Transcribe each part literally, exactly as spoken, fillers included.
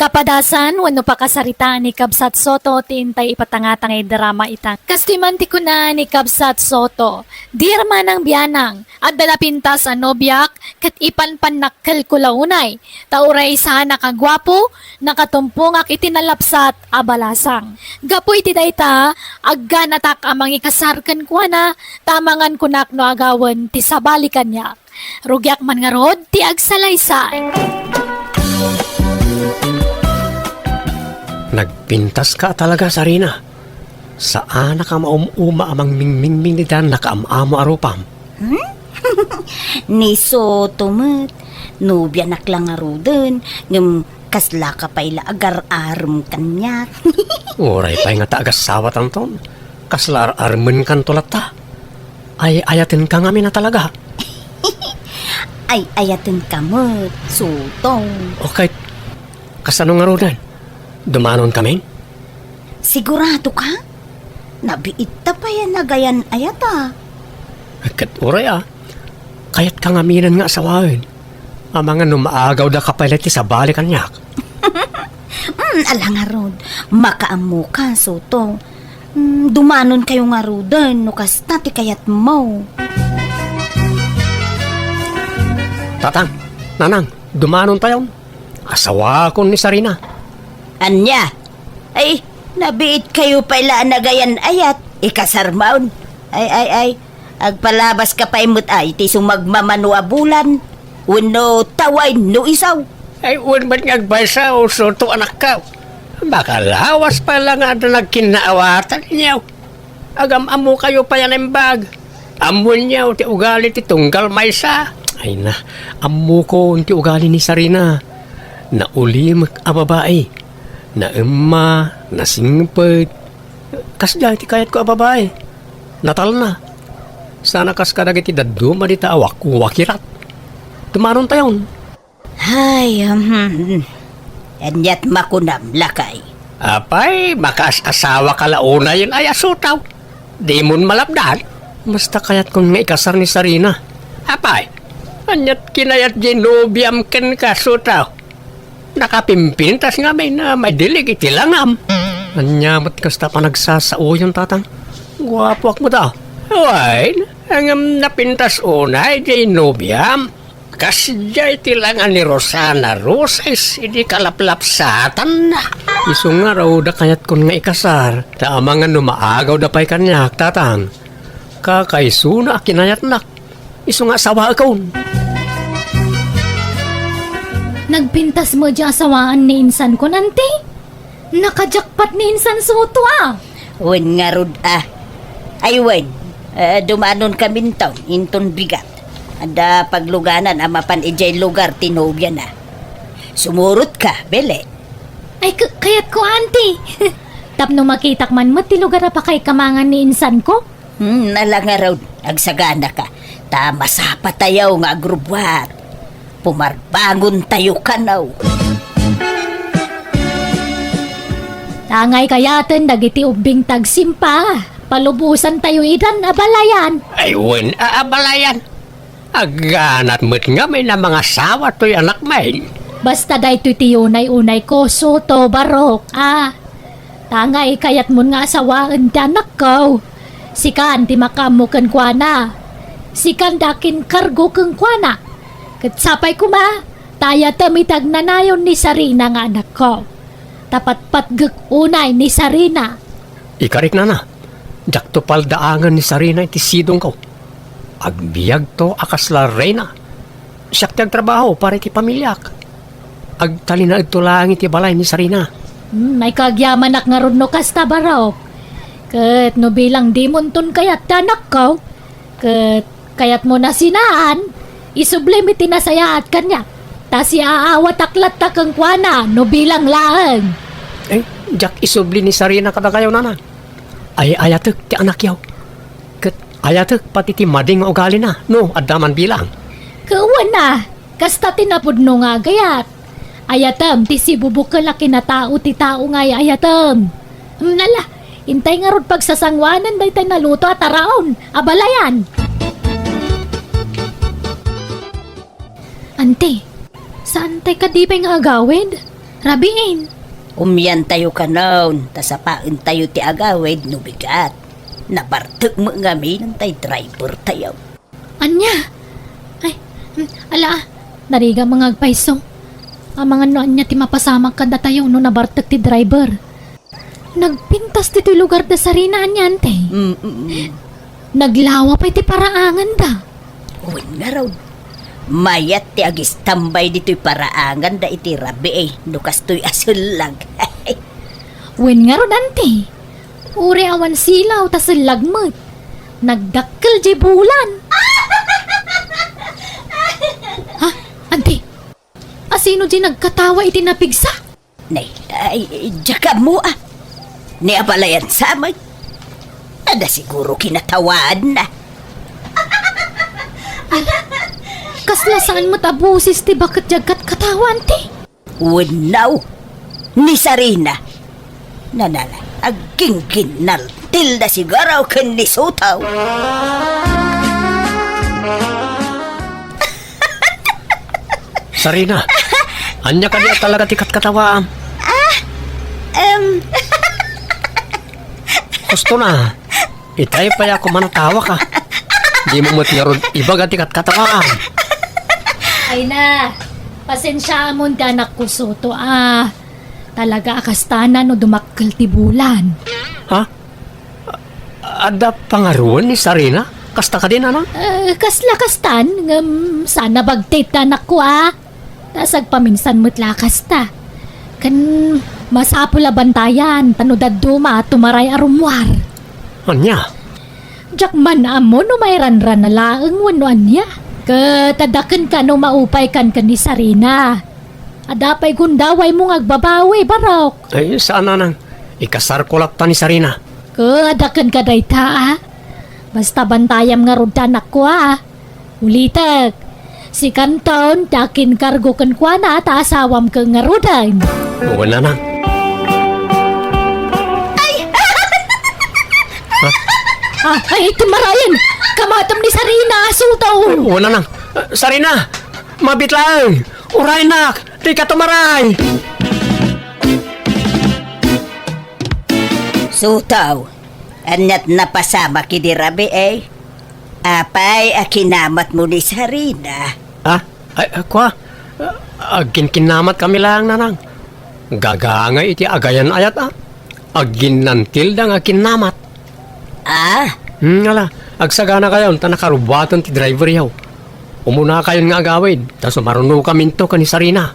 Kapadasan wenno pakasaritaan ni Kabsat Soto ti intay ipatanga-tanga nga drama ita. Kastoy man ti kuna ni Kabsat Soto, "Dear Manang Bianang, adda napintas a nobiak ket ipanpannakkelko la unay, ta uray saan a kaguapo, nakatumpongak iti nalapsat a balasang. Gapu iti dayta, agganatak a mangikasar kenkuana, ta amangan kunak no agawen ti sabali kaniak. Rugiak man ngarud ti agsalaysay." Nagpintaska talaga, Sarina. Saanak a maum-uma a mangmingmingming iti nakaam-amo a rupam. Hmm? Ni Soto met, nobianak la ngaruden, ngem kaslaka pay la agar-arem kaniak. Uray pay nga ta agassawatanton, kasla ar-armenkanto latta. Ay-ayatenka ngamin a talaga. Ay-ayatenka met, Soto. Okay, kasano ngaruden? Dumanon kamin? Sigurado ka? Nabiitta pay a nagayan-ayata. Ket uray a, kayatka ngaminen nga asawaen. Amangan no maagawda ka pay la iti sabali kaniak. Hmm, ala ngarud, makaammoka, Soto. Hmm, dumanonkayo ngaruden no kasta ti kayatmo. Tatang, Nanang, dumanontayon. Asawakon ni Sarina. Ania? Ay, nabiitkayo pay la a nagayan-ayat. Ikasarmon. Ay, ay, ay. Agpalabaska pay met ay ti sumagmamano a bulan. Wenno tawayen no isu. Ay, wen met nga agpayso, Soto anakko. Makalawas pay la nga adda nagkinnaawatanyo. Agam-ammokayo pay a naimbag. Ammoenyo ti ugali ti tunggal maysa. Ay na, ammokon ti ugali ni Sarina. Naulimek a babai. Naemma, nasingpet. Kasdiay ti kayatko a babai. Natalna. Sana kas kadagiti dadduma dita a wakiwakirat. Dumanontayon. Ay, hmm. Aniat makunam, lakay? Apay, makaas-asawaka la unayen ay a Soto. Dimon malapdan? Basta kayatkon nga ikasar ni Sarina. Apay, aniat kinayat diay nobiam kenka, Soto? Nakapimpintas ngamin a maidilig iti langam. Ania met kasta panagsasaoyon, Tatang? Guapoak met a. Wen, ngem napintas unay diay nobiam. Kasdiay ti langa ni Rosana Roses idi kalaplapsatanna. Isu ngarud a kayatkon nga ikasar, ta amangan no maagawda pay kaniak, Tatang. Kakaisuna a kinayatnak. Isu nga asawaekon. Nagpintas met diay asawaan ni insankon, Auntie? Naka-jackpot ni insan Soto a. Wen ngarud a. Ay wen, eh, dumanonkaminto inton bigat. Adda pagluganan a mapan idiay lugar ti nobiana. Sumurotka, Belen. Ay, k-, kayatko, Auntie. Tapno makitak man met ti lugar a pakaikamangan ni insanko. Hmm, ala ngarud, agsaganaka. Ta masapatayo nga agrubbuat. Pumarbangontayo kano. Tangay kayaten dagiti ubbing tagsimpa. Palubosantayo idan, abalayan. Ay, wen a abalayan. Agganat met ngamin a mangasawa toy anakmin. Basta daytoy ti unay-unayko, Soto, Barok, a. Tangay kayatmon nga asawaen ti anakko. Sikan ti makaammo kenkuana. Sikan ti akinkargo kenkuana. Ket sapay koma, ta ayatem iti agnanayon ni Sarina nga anakko. Ta patpatgek unay ni Sarina. Ikarik, Nana, diakto paldaangen ni Sarina iti sidongko. Agbiagto a kasla reyna. Siak ti agtrabaho para iti pamiliak. Agtalinaedto laeng iti balay ni Sarina. Hmm, ay kagyamanak ngarud no kasta, Barok. Ket no bilang dimonton kayat ti anakko, ket kayatmo nasinaan, isublim iti nasayaat kaniak. Ta siaawatak latta kenkuana no bilang laeng. Eh, diak isubli ni Sarina kadakayo, Nana. Ay-ayatek ti anakyo. Ket ayatek pati ti madi nga ugalina, no adda man bilang. Ket wen a, kasta ti napudno nga agayat. Ayatem ti sibubukel a kinatao ti tao nga ay-ayatem. Nala, intay ngarud pagsasanguanan daytay naluto a taraon, abalayan. Ante, saantay kadi pay nga agawid? Rabiin. Umiantayo kanon, ta sapaentayo ti agawid no bigat. Nabartek met ngamin tay driver tayo. Ania? Ay, mm, ala, narigat nga agpayso. Amangan no ania ti mapasamak kadatayo no nabartek ti driver. Nagpintas ditoy lugar da Sarina ania, ante? Mm, mm, mm. Naglawa pay ti paraanganda. Wen ngarud, mayat ti agistambay ditoy paraanganda iti rabii no kastoy a sellag. Wen ngarud, ante, uray awan silaw ta sellag met. Nagdakkel diay bulan. Ha? Ante, asino diay nagkatawa iti napigsa? Nay, ay, diak ammo, a. Ni abalayan sa met. Adda siguro kinatawaanna. Kasla saan met a boses ti baket diay agkatkatawa, ante? Wenno, ni Sarina. Nanala, aggingginnaltilda siguro ken ni Sotaw. Sarina, ania kadi a talaga ti katkatawaam? Ah, em. Husto na. Itay pay a kumanatawak, a. Dimo met ngarud ibaga ti katkatawaam. Ay na, pasensiaamon ti anakko, Soto, a. Talaga a kastana no dumakkel ti bulan. Ha? Adda pangaruan ni Sarina? Kasta kadi, nanang? Eh, kasla kastan, ngem saan a bagtit ti anakko, a. Ta sagpaminsan met la kasta. Ken masapul a bantayan, ta no dadduma, tumaray a rummuar. Ania? Diak man ammo no mairanran na laeng wenno ania. Ket adda kenka no maupaykan ken ni Sarina. Adda pay gundawaymo nga agbabawi, Barok. Ay, saan, nanang. Ikasarko latta ni Sarina. Ket adda kenka dayta, a. Basta bantayam ngarud ti anakko, a. Ulitek, sikanton ti akinkargo kenkuana ta asawam ken ngaruden. Wen, nanang. Ay! Ha? Ah, ay, tumarayen! Kamatem ni Sarina, Sotaw! Wen, nanang. Sarina! Mabiit laeng! Uraynak! Dika tumaray! Sotaw, aniat napasamak idi rabii, eh? Apay a kinamatmo ni Sarina? Ah, ay, ah, kua? Ah, agkinkinnamat kami laeng, nanang. Gagangay iti agayan-ayat, a. Agginnantilda nga kinnamat. Ah? Hmm, ala, agsaganakayon ta nakarubuaten ti driveryo. Umunakayon nga agawid, ta sumarunokaminto ken ni Sarina.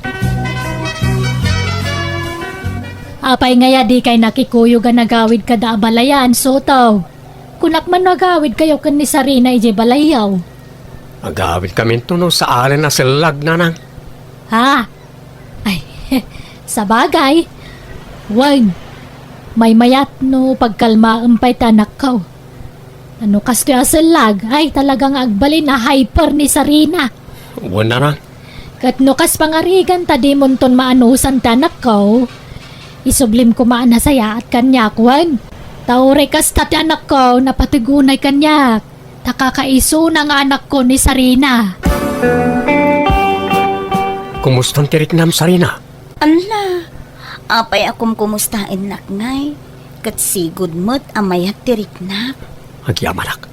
Apay ngay a dikay nakikuyog a nagawid kada abalayan, Soto? Kunak man no agawidkayo ken ni Sarina idiay balayyo. Agawidkaminto no saanen a sellag, nanang. Ha? Ay, sabagay. Wen, maymayat no pagkalmaem pay ti anakko. No kastoy a sellag, ay talaga nga agbalin a hyper ni Sarina. Wen, nanang. Ket no kas pangarigan ta dimonton maanusan ti anakko, isublim koma a nasayaat kaniak, wen. Ta uray kasta ti anakko, napatig unay kaniak. Ta kakaisuna nga anakko ni Sarina. Kumustan ti riknam, Sarina? Ala, apay a kumkumustaennak ngay? Ket sigud met a mayat ti riknak. Agyamanak,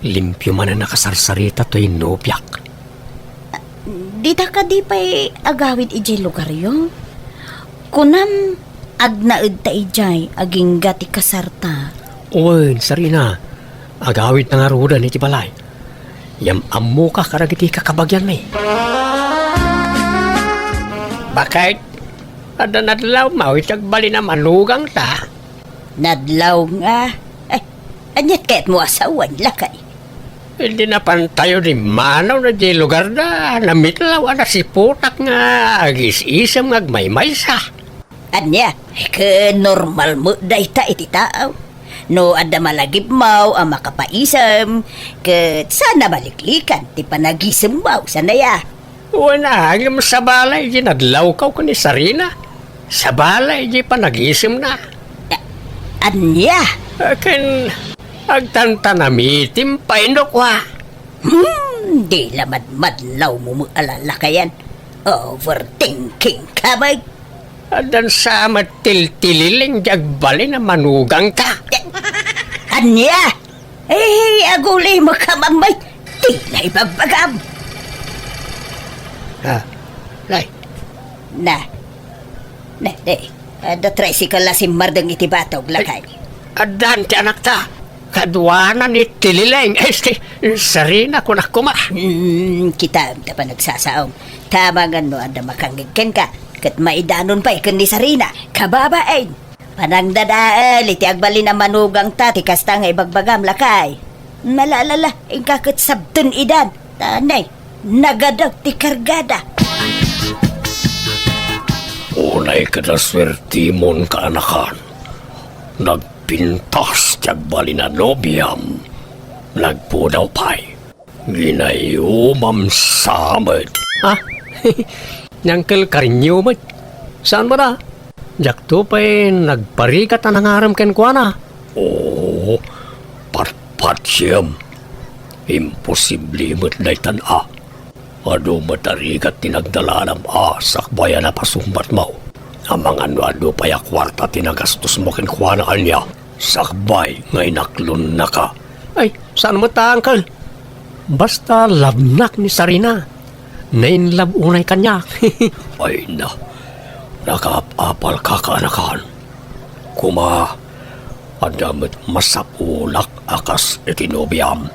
limpio manen a kasarsarita toy nobiak. Dita kadi pay agawid idiay lugaryo? Kunam, agnaedta idiay agingga ti kasarta. Wen, Sarina, agawidta ngaruden iti balay. Yam-ammoka kadagiti kakabagianmi. Baket, adda nadlawmo iti agbalin a manugangta? Nadlaw nga. Eh, aniat kayatmo a sawen, lakay? Idi napantayo dimmanaw na di lugarda, namitlaw a nasiputak nga agis-isem nga agmaymaysa. Ania, ket normal met dayta iti tao. No adda malagipmo a makapaisem, ket saan a maliklikan ti panagisemmo, saan aya? Wen a, ngem sabali idi nadlawko ken ni Sarina. Sabali idi panagisemna. A-, ania? Ken agtantanamitim pay no kua. Hmm, di la madmadlawmo met a lalakayan. Overthinking ka, bay. Addan sa met tiltililing ti agbalin a manugangta. Ania? Eh, aguli mo ka, Mamay. Ti na ibagbagam. Ah, nay. Na. Na, eh. Adda tricycle la simmardeng iti batog, lakay. Addan ti anakta. Kaduana ni Tilileng. Este, Sarina, kunak koma. Hmm, kitaem ta panagsasaom. Tama nga no adda makangngeg kenka, ket maidanon pay ken ni Sarina. Kababain! Panangdadael iti agbalin a manugangta ti kasta nga ibagbagam, lakay. Malalala, inka ket sabten idan. Tanay, nagadaw ti kargada. Unay ket a suertimon, kaanakan. Nagpintas ti agbalin a nobiam. Nagpudaw pay. Ginayumam sa met. Ah, ni Uncle Karinyo met. Saan met a? Diakto pay nagparigat a nangarem kenkuana. Oo, patpatsiem. Imposible met daytan a. Adu met a rigat ti nagdalanam a sakbay a napasungbatmo. Amangan no adu pay a kuarta ti nagastosmo kenkuana ania, sakbay nga inaklonnaka. Ay, saan met a, Uncle? Basta love-nak ni Sarina. Na-in-love unay kaniak. Ay na, nakaap-apalka, kaanakan. Koma, adda met masapunak a kas iti nobiam.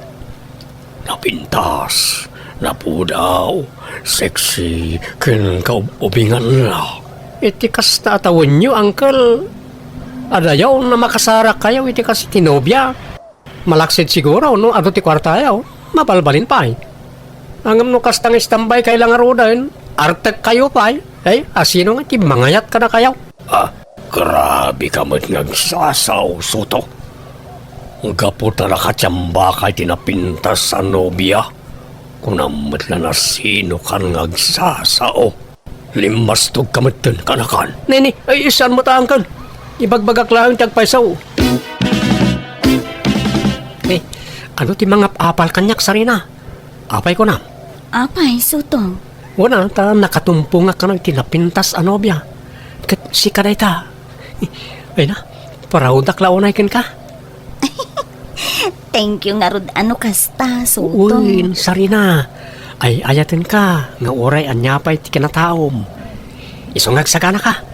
Napintas, napudaw, sexy, ken kaub-ubingan la. Iti kasta a tawenyo, Uncle, adayaw a makasarakayo iti kas iti nobia. Malaksid siguro no adu ti kuartayo, mabalbalin pay. Ngem no kasta nga istambay kay la ngaruden, artek kayo pay. Ay, asino nga ti mangayat kadakayo? Ah, grabe ka met nga agsasao, Soto. Gapu ta nakatiambaka iti napintas a nobia, kunam met la no asino kan nga agsasao. Limmastog ka metten, kaanakan. Nini, ay, saan met a, Uncle? Ibagbagak laeng ti agpayso. Eh, adu ti mangap-apal kaniak, Sarina? Apay kunam? Apay, Soto? Wen a, ta nakatumpongak kano iti napintas a nobia. Ket sika dayta. Ay na, proud-ak la unay kenka. Thank you ngarud a no kasta, Soto. Uy, Sarina. Ay-ayatenka nga uray ania pay ti kinataom, isu nga agsaganaka.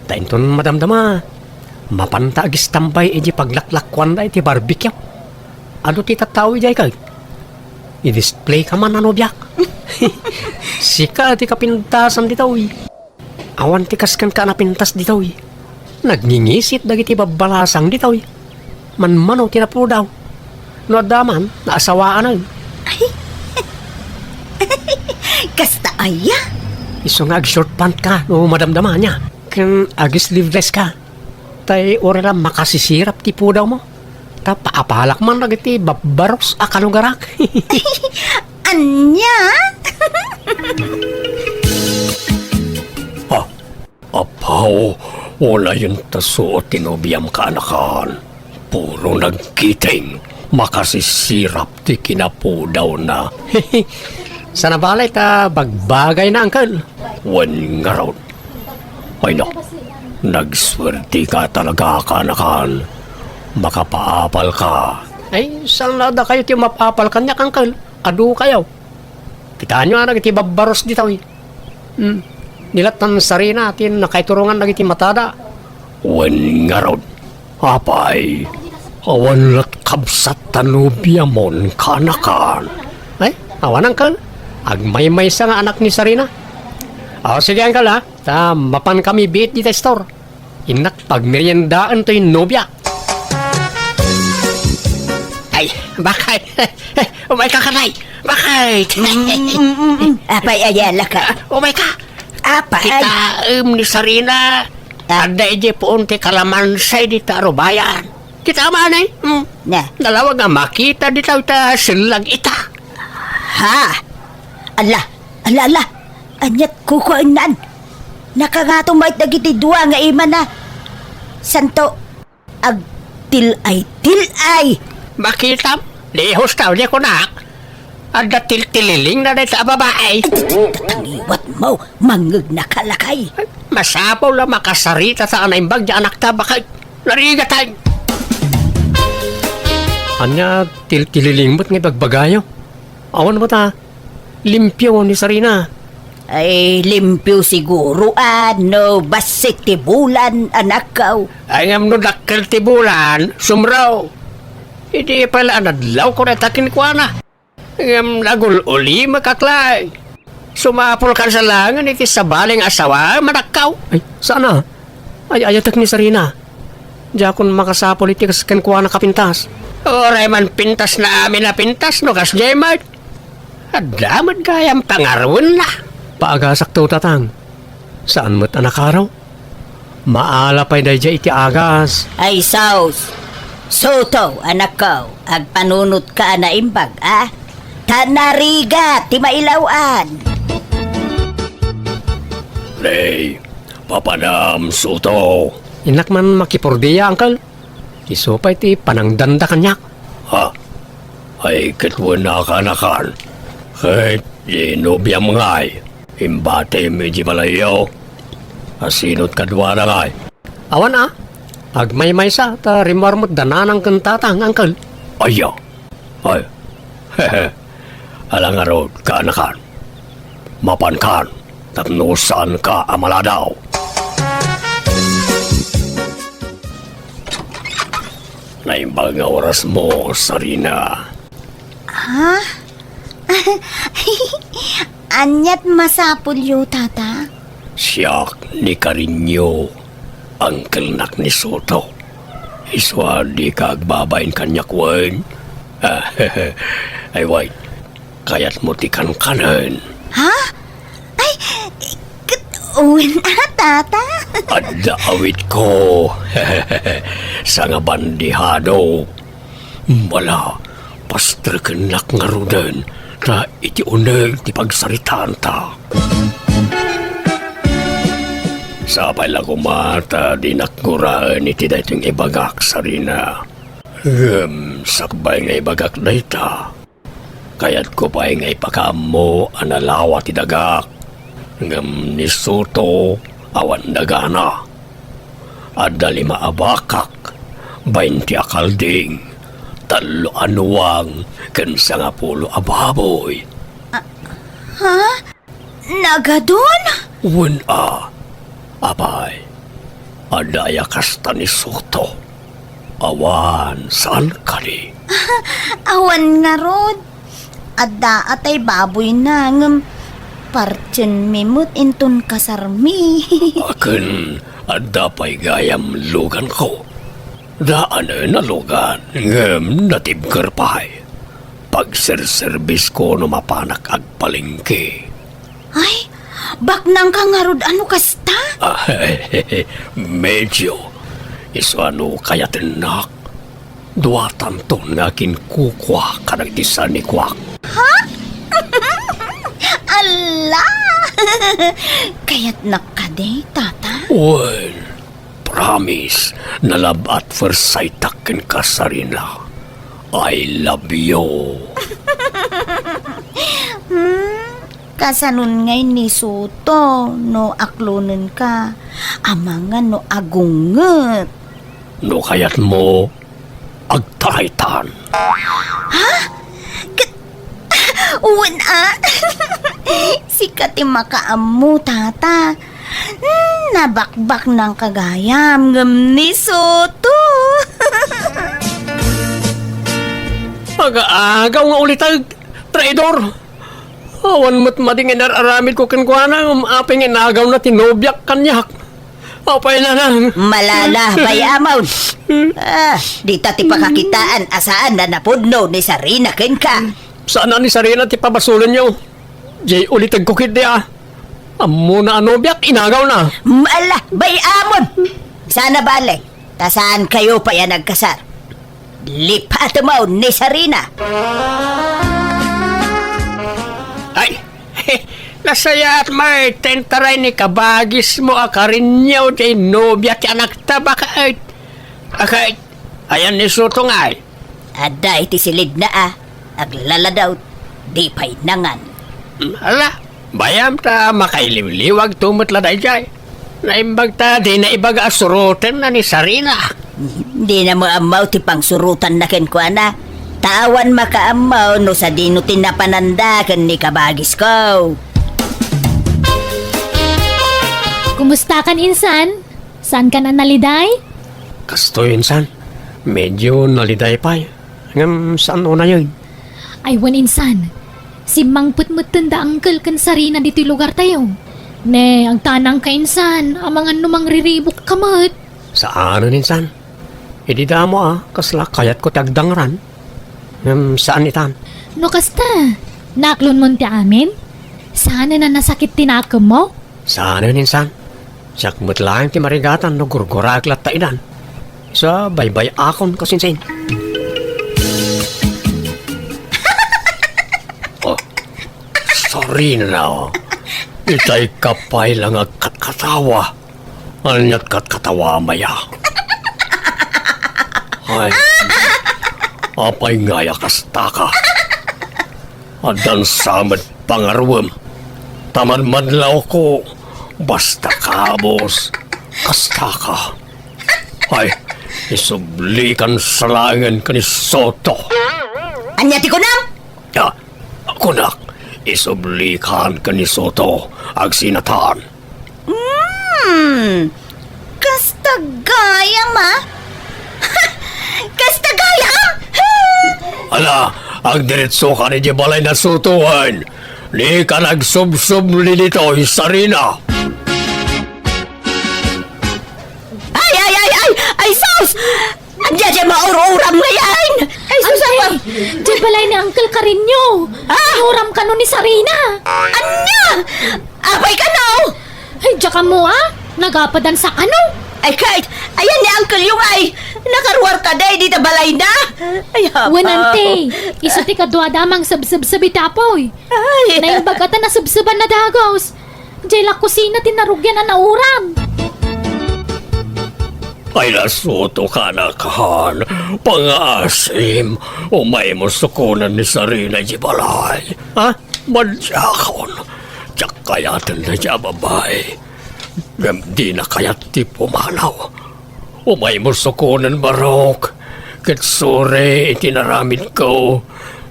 Ta inton madamdama, mapanta agistambay idiay paglaklakuanda iti barbecue. Adu ti tattao idiay ket i-display ka man a nobiak. Sika ti kapintasan ditoy. Awan ti kas kenka a napintas ditoy. Nagngingisit dagiti babbalasang ditoy. Manmano ti napudaw. No adda man, naasawaanen. Ay. Kasta aya? Isu nga ag-short pant ka no madamdama ania. Ken ag-sleeveless ka. Tay uray la makasisirap ti pudawmo. Ta paapalak man dagiti babbaros a kalugarak. Ania? Ah, apaw, unayen ta suot ti nobiam, kaanakan. Puro nagkiting, makasisirap ti kinapudawna. Sana balay ta bagbagayna, Uncle. Wen ngarud. Ay na, nagsuerteka talaga, kaanakan. Makapaapalka. Ay, saan la dakayo ti mapaapal kaniak, Uncle? Adu kayo. Kitaenyo a dagiti babbaros ditoy. Hmm. Ni lattan Sarina ti nakaiturongan dagiti matada. Wen ngarud. Apay, awan lat kabsat ta nobiamon, kaanakan. Ay, awan, Uncle. Agmaymaysa nga anak ni Sarina. O, sige, Uncle, ha? Ta mapankami biit dita store. Innak pagmeriendaen toy nobia. Ay, bakay. Umayka, kanay. Bakay. Mm, mm, mm, mm. Apay, ayala ka. Umayka. Apay. Kitaem ni Sarina. Ah. Adda idiay puon ti kalamansi dita rubayan. Kitaem, anay? Mm. Na. Nalawag a makita dita ita sellag ita. Ha? Ala, ala, ala. Aniat kukuennan? Nakangato met dagiti dua nga imana. Santo, agtil-ay-til-ay. Makitam, di hustaw, di kunak. Adda tiltililingna dayta a babai. Ay, tangiwat mo, mangngegna ka, lakay. Masapul a makasarita ta a naimbag ti anakta, baket. Narigat, ay. Ania ti tiltililingmet nga ibagbagayo? Awan met a limpio ni Sarina. Ay, limpio siguro, a, no bassit ti bulan, anakko. Ay, ngem no dakkel ti bulan, sumro. Idi pay la a nadlawko dayta kenkuana. Ngem nagul-ulimek, aklay. Sumapulkan sa laengen iti sabali nga asawaem, anakko. Ay, saan a? Ay-ayatek ni Sarina. Diakon makasapul iti kas kenkuana a pintas. Uray man pintasna amin a pintas no kasdiay met. Adda met gayam pangaruenna. Paagasakto, tatang. Saan met a nakaro? Maala pay daydiay iti agas. Ay, sus! Soto, anakko, agpanunotka a naimbag, a? Ta narigat ti mailaw-an. Nay, papanam, Soto. Innak man makipurdia, uncle. Isu pay ti panangdanda kaniak. Ha? Ay, ket wen a kaanakan. Ket di nobiam ngay, imbatim iti balayyo. Asino ti kaduana ngay? Awan a. Agmaymaysa, ta rimmuar met da nanang ken tatang, uncle. Aya. Ay. Ala ngarud, kaanakan. Mapankan, tapno saanka a maladaw. Naimbag nga orasmo, Sarina. Ha? Aniat masapulyo, tata? Siak ni Karinyo, angkelnak ni Soto. Isu a dika agbabain kaniak wen? Ay, wen. Kayatmo ti kankanen? Ha? Ay, ket wen a, tata. Adda awitko. Sangabandihado. Mala, pastrekennak ngaruden, ta iti uneg ti pagsaritaanta. Sapay la koma ta dinak guraen iti daytoy nga ibagak, Sarina. Ngem sakbay nga ibagak dayta, kayatko pay nga ipakaammo a nalawa ti dagak. Ngem ni Soto, awan dagana. Adda lima a bakak, baynte a kalding, tallo a nuang, ken sangapulo a baboy. Ah, ha? Nagadun? Wen a. Apay, adda aya kasta ni Soto? Awan, saan kadi? Awan ngarud. Adda a tay baboyna, ngem partienmi met inton kasarmi. Akin, adda pay gayam luganko. Daanen a lugan, ngem natibker pay. Pagserserbisko no mapanak agpalengke. Ay, baknangka ngarud a no kasta? Ah, medyo. Isu a no kayatennak, duatanton nga akinkukua kadagiti sanikuak. Ha? Alla! Kayatnak kadi, tata? Wen, promise, na love at first sight-ak kenka, Sarina. I love you. Hmm, kasanon ngay ni Soto no aklonenka, amangan no agunget. No kayatmo, agtaraytan. Ha? Ket, wen a? Sika ti makaammo, tata. Hmm, nabakbaknangka gayam, ngem ni Soto. Aga-agaw nga uliteg, traidor! Awan met madi nga inar-aramidko kenkuana, ngem apay nga inagawna ti nobiak kaniak. Apay, nanang. Malala, bay-amon. Ah, dita ti pakakitaan a saan a napudno ni Sarina kenka. Saan a ni Sarina ti pabasolenyo. Jay ulitegko ketdi a. Ammona a nobiak, inagawna. Mala, bay-amon. Sana bale, ta saankayo pay a nagkasar. Lipatemon ni Sarina. Ay, nasayaat met ti intaray ni kabagismo a Karinyo ti nobia ti anakta, baket. Aket, ayan ni Soto ngay. Adda iti silidna a, aglaladaw, di pay nangan. Ala, bayam ta makailiwliwagto met la daydiay. Naimbag ta di naibaga a surotenna ni Sarina. Dina mo ammo ti pangsurotanna kenkuana. Ta awan makaammo no sadino ti napananda ken ni kabagisko. Kumustakan, insan? Saankan a naliday? Kastoy, insan. Medyo naliday pay. Ngem saan unayen? Ay, wen, insan. Simmangpet metten da Uncle ken Sarina ditoy lugartayo. Ne, agtanangka, insan, amangan no mangriribukka met. Saanen, insan. Idi damo a, kasla kayatko ti agdangran. Ngem saan itan. No kasta, naklon mon ti amin? Saanen a nasakit ti nakemmo? Saanen, insan. Siak met laeng ti marigatan no gurguraek latta idan. Sa baybay-akon kasinsin. Oh, Sarina. Itay ka pay la nga agkatkatawa. Ania't katkatawa, maya? Ay, apay nga ya kastaka? Addan sa met pangaruem. Ta madmadlawko, basta kabus, kastaka. Ay, isublikan sa laengen ken ni Soto. Ania ti kunam? Ah, kunak, isublikan ken ni Soto, agsinatan. Hmm, kasta gayam, a? Kasta gayam? Ala, agdiretsokan idiay balay na Soto wen. Dikan agsubsubli ditoy, Sarina. Ay, ay, ay, ay! Ay, sus! Ania diay maur-uram ngay-an? Ay, sus, Ante, apa? Diay balay ni Uncle Carino. Ah! Uram kano ni Sarina. Ania? Apay kano? Ay, diak ammo, a. Nagapadan sa kano. Ay, kay, ayan ni Uncle yung ay. Nakaruar ka day dita balay na. Ay, apa? Wen, ante, isu ti kaduada a mangsubsubsub iti apuy. Ay. Naimbag a ta nasubsuban a dagus. Diay la kusina ti narugian a nauram. Ay, nasuto ka, anakan. Pangaasim, umaymo sukonen ni Sarina idiay balay. Ha? Madiakon. Diak kayaten daydiay a babai. Ngem dina kayat ti pumanaw. Umaymo sukonen, Barok, ket suri iti naramidko.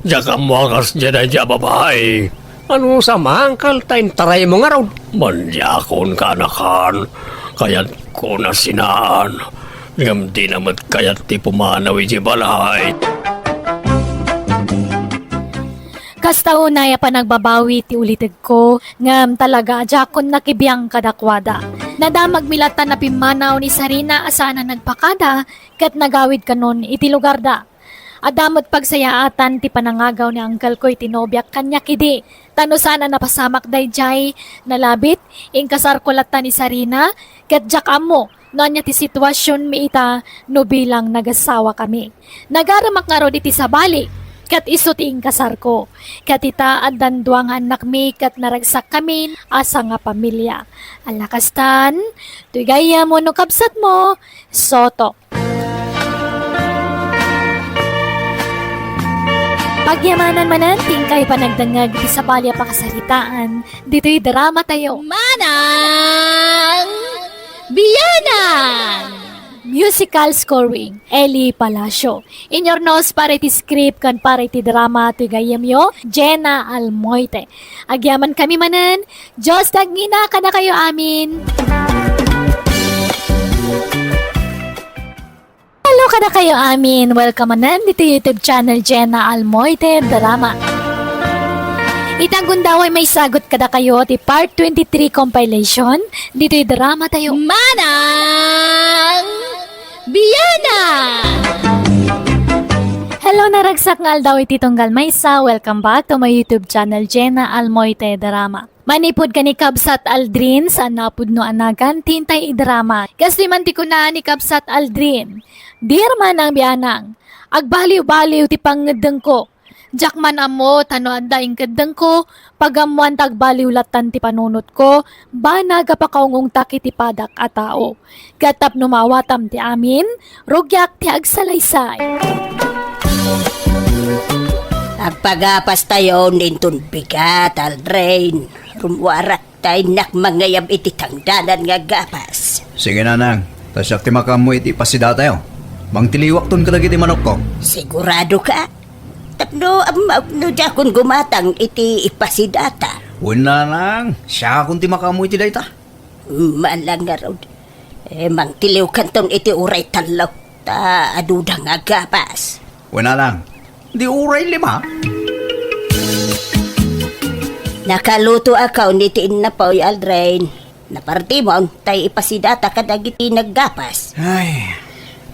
Diak ammo a kasdiay daydiay a babai. Ano sa mangkal ta intaraymo ngarud? Madiakon, kaanakan. Kayatko na sinaan. Ngem dina met kayat ti pumanaw idiay balay. Kasta unay a panagbabawi ti ulitegko, ngem talaga a diakon nakibiang kadakuada. Nadamagmi latta a pimmanaw ni Sarina a saan a nagpakada ket nagawid kanon iti lugarda. Adda met pagsayaatan ti panangagaw ni angkelko iti nobiak kaniak idi. Ta no saan a napasamak daydiay, nalabit, inkasarko latta ni Sarina, ket diak ammo no ania ti situasionmi ita no bilang nagasawakami. Nagaremak ngarud iti sabali, ket isu ti inkasarko. Ket ita, addan dua nga annakmi ket naragsakkamin a sangapamilia. Ala kastan, toy gayyemmo no kabsatmo, Soto. Pagyamanan manen ti inkay panagdengngeg iti sabali a pakasaritaan ditoy dramatayo. Manang Bianang! Musical scoring, Eli Palacio. Inurnos para iti script ken para iti drama ti gayyemyo, Jenna Almoite. Agyamankami manen, Dios ti agngina kadakayo amin. Hello kadakayo amin. Welcome manen ditoy YouTube channel Jenna Almoite Drama. Ita gundaway maisagut kadakayo ti part twenty-three compilation ditoy dramatayo. Manang Bianang! Hello, naragsak nga aldaw iti tunggal maysa. Welcome back to my YouTube channel, Jenna Almoite Drama. Manipud ken ni Kabsat Aldrin, saan a pudno a nagan ti intay idrama. Kastoy man ti kuna ni Kabsat Aldrin, "Dear Manang Bianang, agbaliw-baliw ti pangngeddengko. Diak man ammo ta no adda inkeddengko, pagammoan ta agbaliw lattan ti panunotko, banag a pakaungungtak iti padak a tao. Ket tapno maawatam ti amin, rugiak ti agsalaysay." Agpagapastayon inton bigat, Aldrin. Rummuarak ta innak mangngayab iti tangdanan nga gapas. Sige, nanang. Ta siak ti makaammo iti ipasidatayo. Mangtiliwakton kadagiti manokko. Sigurado ka? Tapno ammok no diakon gumatang iti ipasidata. Wen, nanang. Siakon ti makaammo iti dayta. Maala ngarud. Eh, mangtiliwkanton iti uray tallo. Ta aduda nga gapas. Wen, nanang. Di uray lima. Nakalutoakon iti innapoy, Aldrin. Napartimon, tay ipasidata kadagiti naggapas. Ay,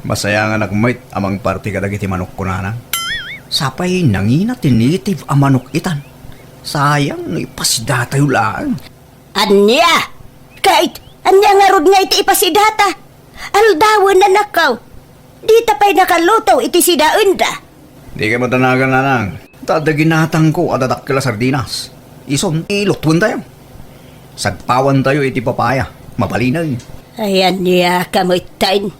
masayanganak met a mangparti kadagiti manokko, nanang. Sapay nangina ti native a manok itan. Sayang no ipasidatayo laeng. Ania? Ket ania ngarud nga iti ipasidata? Aldawen, anakko. Dita pay nakaluto iti sidaenda. Dika madanagan, nanang. Ta adda ginatangko a dadakkel a sardinas. Ison ti lutwentayo. Sagpawantayo iti papaya. Mabalinen. Ay, ania ka metten?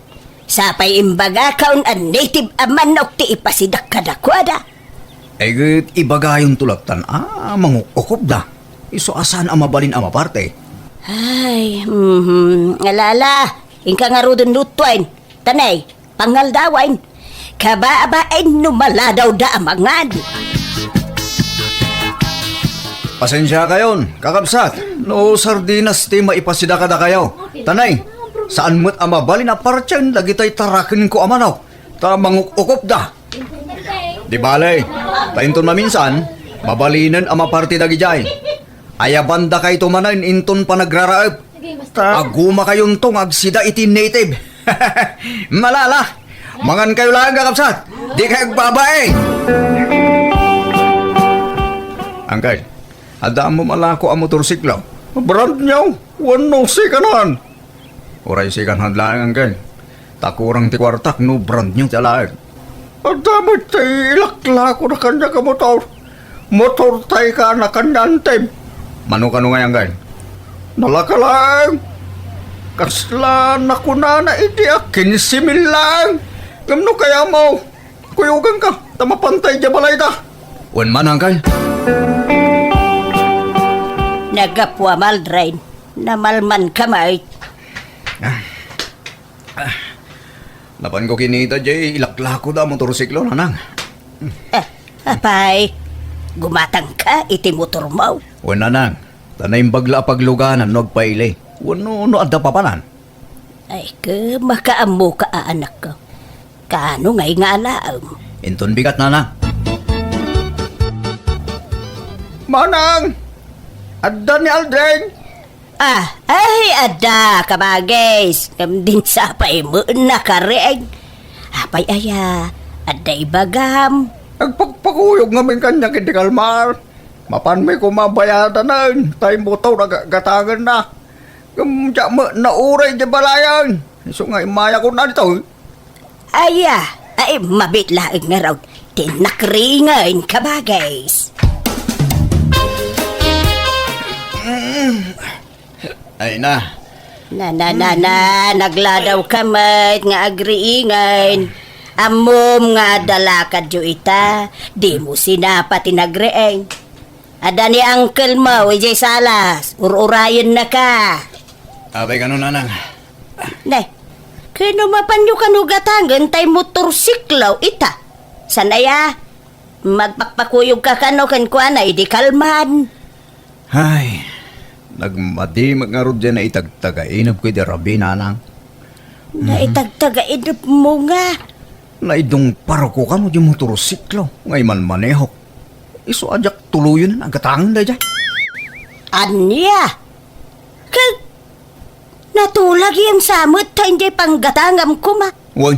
Sapay imbagakon a native a manok ti ipasidak kadakuada. Ay, ket ibagayonto lattan a manguk-ukopda. Isu a saan a mabalin a maparte. Ay, mhm. Alala, inka ngaruden lutuen. Tanay, pangaldawen. Kababain no maladawda a mangan. Pasensiakayon, kakabsat, no sardinas ti maipasida kadakayo. Tanay, saan met a mabalin a parten dagitay tarakenko a manok, ta manguk-ukopda. Di bale, ta inton maminsan, mabalinen a maparti dagidiay. Ayabandakayto manen inton panagraraep. Ta agumakayonto nga agsida iti native. Malala, mangankayo laeng, kakabsat. Dikay agbabain. Angkel, adda ammom a lako a motorsiklo? Brand new, wenno second hand? Uray second hand laeng, angkel. Ta kurang ti kuartak no brand new ti alaek. Adda met ti ilaklako na kaniak a motor. Motor tay ka na kaniak, Anteb. Mano kano ngay, angkel? Nalaka laeng. Kasla nakunana iti a kinse mil laeng. Ngem no kayatmo, kuyoganka, ta mapantay diay balayda. Wen man, angkel. Naggapu a Aldrin, namalmanka met. Ah. Ah. Napanko kinita diay ilaklakoda a motorsiklo, nanang. Eh, apay, gumatangka iti motormo? Wen, nanang. Ta naimbag la a pagluganan no agpaili. Wenno no adda papanan. Ay, ket makaammoka a, anakko. Kaano ngay nga alaem? Inton bigat, nanang. Manang! Adda ni Aldrin! Ah, ay, adda, kabagis. Ngem dinsapay met nakariing. Apay aya, adda ibagam? Agpakpakuyog ngamin kaniak iti kalman. Mapanmi koma bayadanen, tay motor a gagatangenna. Ngem diak met nauray diay balayen. Isu nga immayakon ditoy. Aya, ay, mabiit laeng ngarud ti nakriingen, kabagis. Ay na. Na, na, na, na, nagladawka met nga agriingen. Ammom nga adda lakadyo ita, dimo sinapa ti nagriing. Adda ni uncle mo, idiay salas, ur-urayennaka. Apay kano, nanang? Ne, ket no mapanyo kano gatangen tay motorsiklo ita. Saan aya? Magpakpakuyogka kano kenkuana idi kalman. Ay, nagmadi met ngarud diay naitagtagainepko idi rabii, nanang. Naitagtagainepmo nga? Naidungparko kano diay motorsiklo nga imanmanehok. Isu a diak tuloyen a gatangen daydiay. Ania? Ket natulagem sa met ta idiay panggatangam koma. Wen,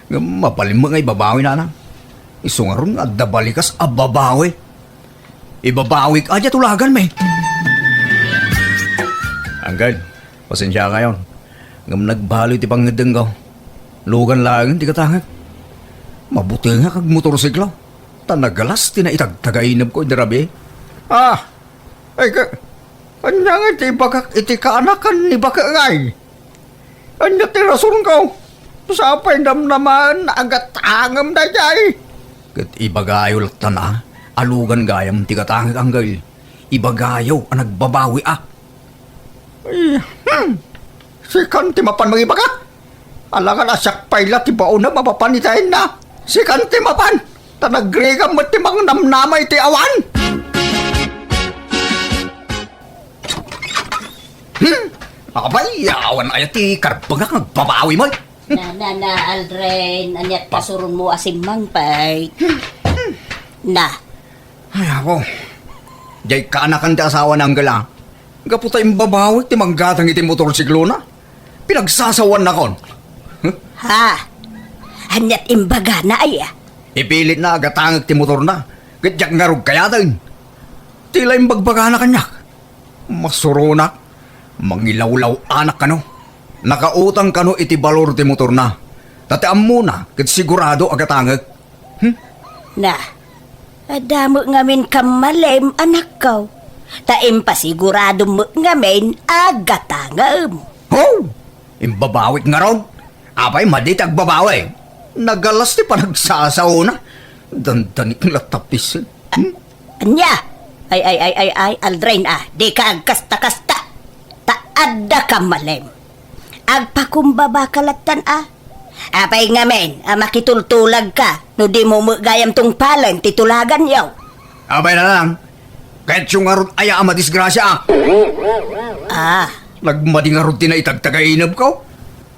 ngem mabalin met nga ibabawi, nanang. Isu ngarud nga adda balikas a babawi. Ibabawik a diay tulaganmi. Angkel, pasensiakayon. Ngem nagbaloy ti pangngeddengko. Lugan laengen ti gatangek. Mabutengak agmotorsiklo. Ta nagalas ti naitagtagainepko idi rabii. Ah! Ay, ka, ania nga ti ibagak iti kaanakan ni Bakengay? Ania ti rasonko? Sapay namnamaen a gatangem daydiay. Ket ibagayo lattan a, Alugan gayam ti gatangek, Angkel. Ibagayo a nagbabawi a. Ay, hmm. Sikan ti mapan mangibaga. Alangan a siak pay la ti baonem a mapan iti ayna. Sikan ti mapan. Ta nagrigam met ti mangnamnama iti awan. Hmm. Apay, awan aya ti karbengak nga agbabawi met. Na, na, na, Aldrin, ania't pasuronmo a simmangpet? Na. Ay, apo. Diay kaanakan ti asawa ni Angkel a. Gapu ta imbabawik ti manggatang iti motorsiklona. Pinagsasawaannakon. Huh? Ha? Ania't imbagana aya? Ipilitna a gatangek ti motorna. Ket diak ngarud kayaten. Ti la imbagbagana kaniak. Masuronak, mangilawlaw-anak kano. Nakautang kano iti balor ti motorna. Ta ti ammona ket sigurado a gatangek. Hmm? Na, adda met ngamin kammalem, anakko. Ta impasiguradom met ngamin a gatangem. Ho! Imbabawik ngarud. Apay, madi ti agbabawi. Nagalas ti panagsasaona. Dandanik la tapis. Hmm? Ania? Ay, ay, ay, ay, ay, Aldrin, a, dika agkasta-kasta. Ta adda kammalem. Agpakumbaba ka lattan, a. Apay ngamin a makitultulagka no dimo met gayam tungpalen ti tulaganyo? Apay na lang. Kayatyo ngarud aya a madisgrasia, a. Ah. Nagmadi ngarud ti naitagtagainebko.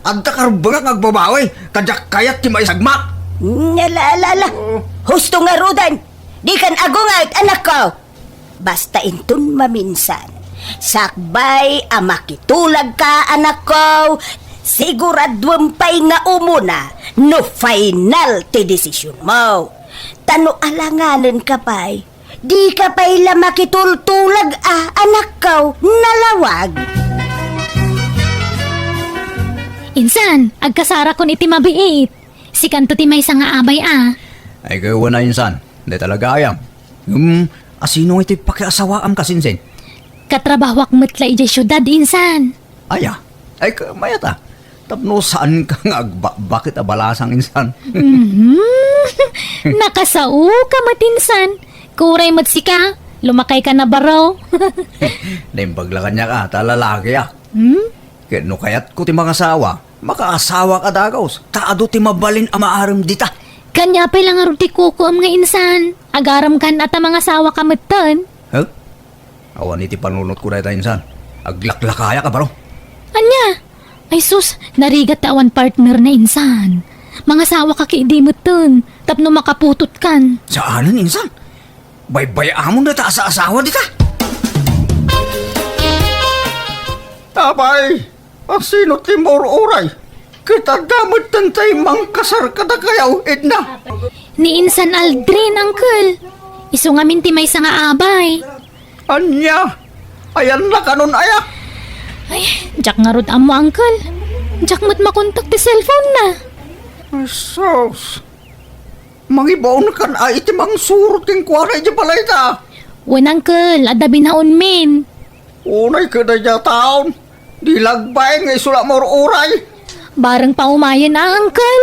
Adda karbengak nga agbabawi, ta diak kayat ti maisagmak. Ala, ala, ala. Oh. Husto ngaruden. Dikan agunget, anakko. Basta inton maminsan, sakbay a makitulagka, anakko, siguraduem pay nga umuna no final ti desisionmo. Ta no alanganenka pay, dika pay la makitultulag a, anakko, nalawag. Insan, agkasarakon iti mabiit. Sikanto ti maysa nga abay a. Ay, gayyem a, insan. Dayta la gayam. Hmm, asino ngay ti pakiasawaam, kasinsin? Katrabahoak met la idiay siudad, insan. Aya, ay, mayat a. Tapno saanka nga agbakbakit a balasang, insan. Mhm. Nakasaoka met, insan. Kuray met sika, lumakayka na baro. Naimbag la kaniak a, ta lalaki a. Hmm? Ket no kayatko ti mangasawa, makaasawak a dagus, ta adu ti mabalin a maarem dita. Kaniak pay la ngarud ti kukuem nga insan, agarem kan a ta mangasawaka metten. Huh? Awan iti panunotko dayta, insan. Aglaklakayak a baro. Ania? Ay sus, narigat ta awan partner na, insan. Mangasawaka ket idi metten, tapno makaputotkan. Saanen, insan. Baybay-amon dayta a saasawa dita. Apay, asino ti maur-uray? Ket adda metten tay mangkasar kadakayo, Edna. Ni insan Aldrin, uncle. Isu ngamin ti maysa nga abay. Ania? Ayanna kanon aya? Ay, diak ngarud ammo, uncle. Diak met makontak ti cellphone na. Ay, sus. Mangibaonkan a iti mangsurot kenkuana idiay balayda. Wen, uncle, adda binaonmin. Unay ket daydiay a taon, di la agbain nga isu la maur-uray. Bareng paumayen a, uncle.